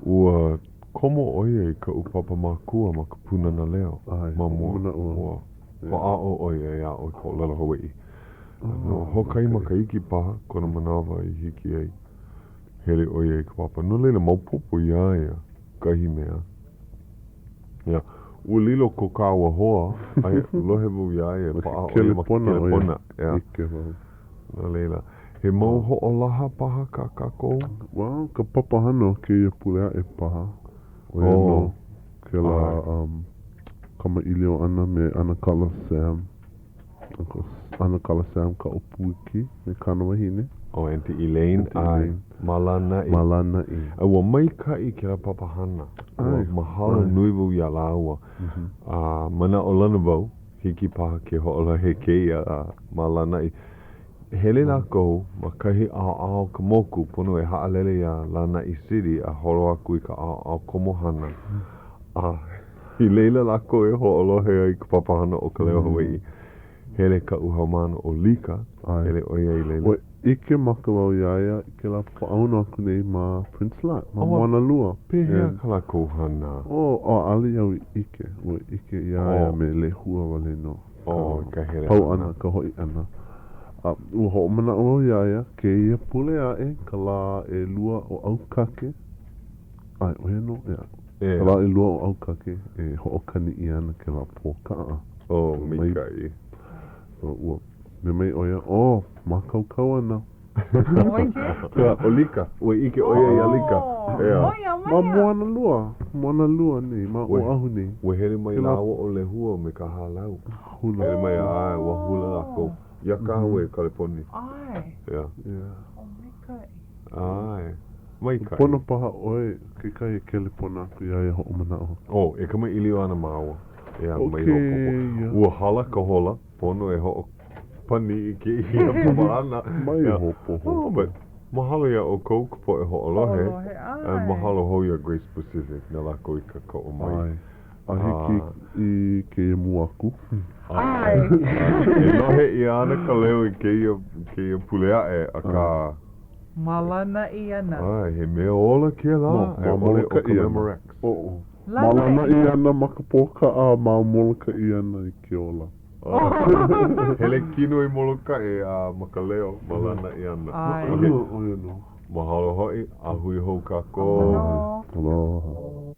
Ua komo ʻo ia i kaʻu papa mākua ma ka Pūnana Leo ʻAe, ma mua. hoʻomanaʻo au. Ua hoʻāʻo ʻo ia e aʻo i ka ʻōlelo Hawaiʻi. No hoʻokahi makahiki paha kona manawa i hiki ai. Hele ʻo ia i ka papa. No laila, maopopo iā ia kahi mea. Ia, ua lilo ko kāua hoa, aia, lohe wau iā ia, paʻa ʻo ia ma ke kelepona. Ia. ʻIke wau. No laila, he mau hoʻolaha paha kā kākou? Well, ka papahana o kēia pule aʻe paha. ʻO ia nō kēlā um, kamaʻilio ʻana me ʻAnakala Sam. ʻAnakala Sam Kaʻopuiki me kāna wahine. ʻO Aunty Elaine, ʻae, ma Lānaʻi. Ma Lānaʻi. A ua maikaʻi kēlā papahana. Ua mahalo nui wau iā lāua. A manaʻolana wau, hiki paha ke hoʻolohe kēia ma Lānaʻi. Hele lākou ma kahi ʻaoʻao o ka moku, pono e haʻalele iā Lānaʻi City a holo aku i ka ʻaoʻao komohana. A i laila lākou e hoʻolohe ai i ka papahana ʻo Ka Leo Hawaiʻi. Hele kaʻu haumāna ʻo Lika, hele ʻo ia i laila. Ua ʻike maka wau iā ia i kēlā Pōʻaono aku nei ma Prince Lot, ma Moanalua. Pehea kā lākou hana? Oh, ʻaʻole au i ʻike. Ua ʻike iā ia me Lehua wale nō. Oh, ka hele ʻana. Pau ʻana, ka hoʻi ʻana. A ua hoʻomanaʻo wau iā ia, kēia pule aʻe, ka lā ʻelua o ʻAukake. ʻAe, ʻo ia nō, ʻeā. Ka lā ʻelua o ʻAukake e hoʻokani ʻia ana kēlā pōkaʻa. Oh, maikaʻi. Ua mea mai ʻo ia, oh, mākaukau ana. ʻO Lika, ua ʻike ʻo ia iā Lika. ʻEā. Ma Moanalua, Moanalua nei, ma Oʻahu nei. Ua hele mai lāua ʻo Lehua me ka hālau. Hula. Hele mai, ʻae, ua hula lākou. Iā kāua i Kaleponi. ʻAe. ʻEā. Oh, maikaʻi. ʻAe. Maikaʻi. Pono paha ʻoe kekahi e kelepona aku iā ia hoʻomanaʻo. Oh, e kamaʻilio ana māua. ʻEā, mai hopohopo. Ua hala ka hola, pono e hoʻopani i kēia papahana. Mai hopohopo. Oh, but mahalo iā ʻoukou ka poʻe hoʻolohe. Hoʻolohe, ʻae. A mahalo hou iā Grace Pacific na lākou i kākoʻo mai. ʻAe. A hiki i kēia mua aku. ʻAe. E lohe ʻia ana ka leo i kēia, kēia pule aʻe, akā. Ma Lānaʻi ana. ʻAe, he mea ola kēlā, Ma, a ma i ʻole ʻo Molokaʻi ka ana. Memorex. Oh, ma Lānaʻi ana ma ka pōkā a ma Molokaʻi ana i ke ola. Hele kino i Molokaʻi a ma ka leo ma Lānaʻi ana. ʻAe. Okay. ʻO ia nō. Mahalo hoʻi, a hui hou kākou. Aloha. Aloha.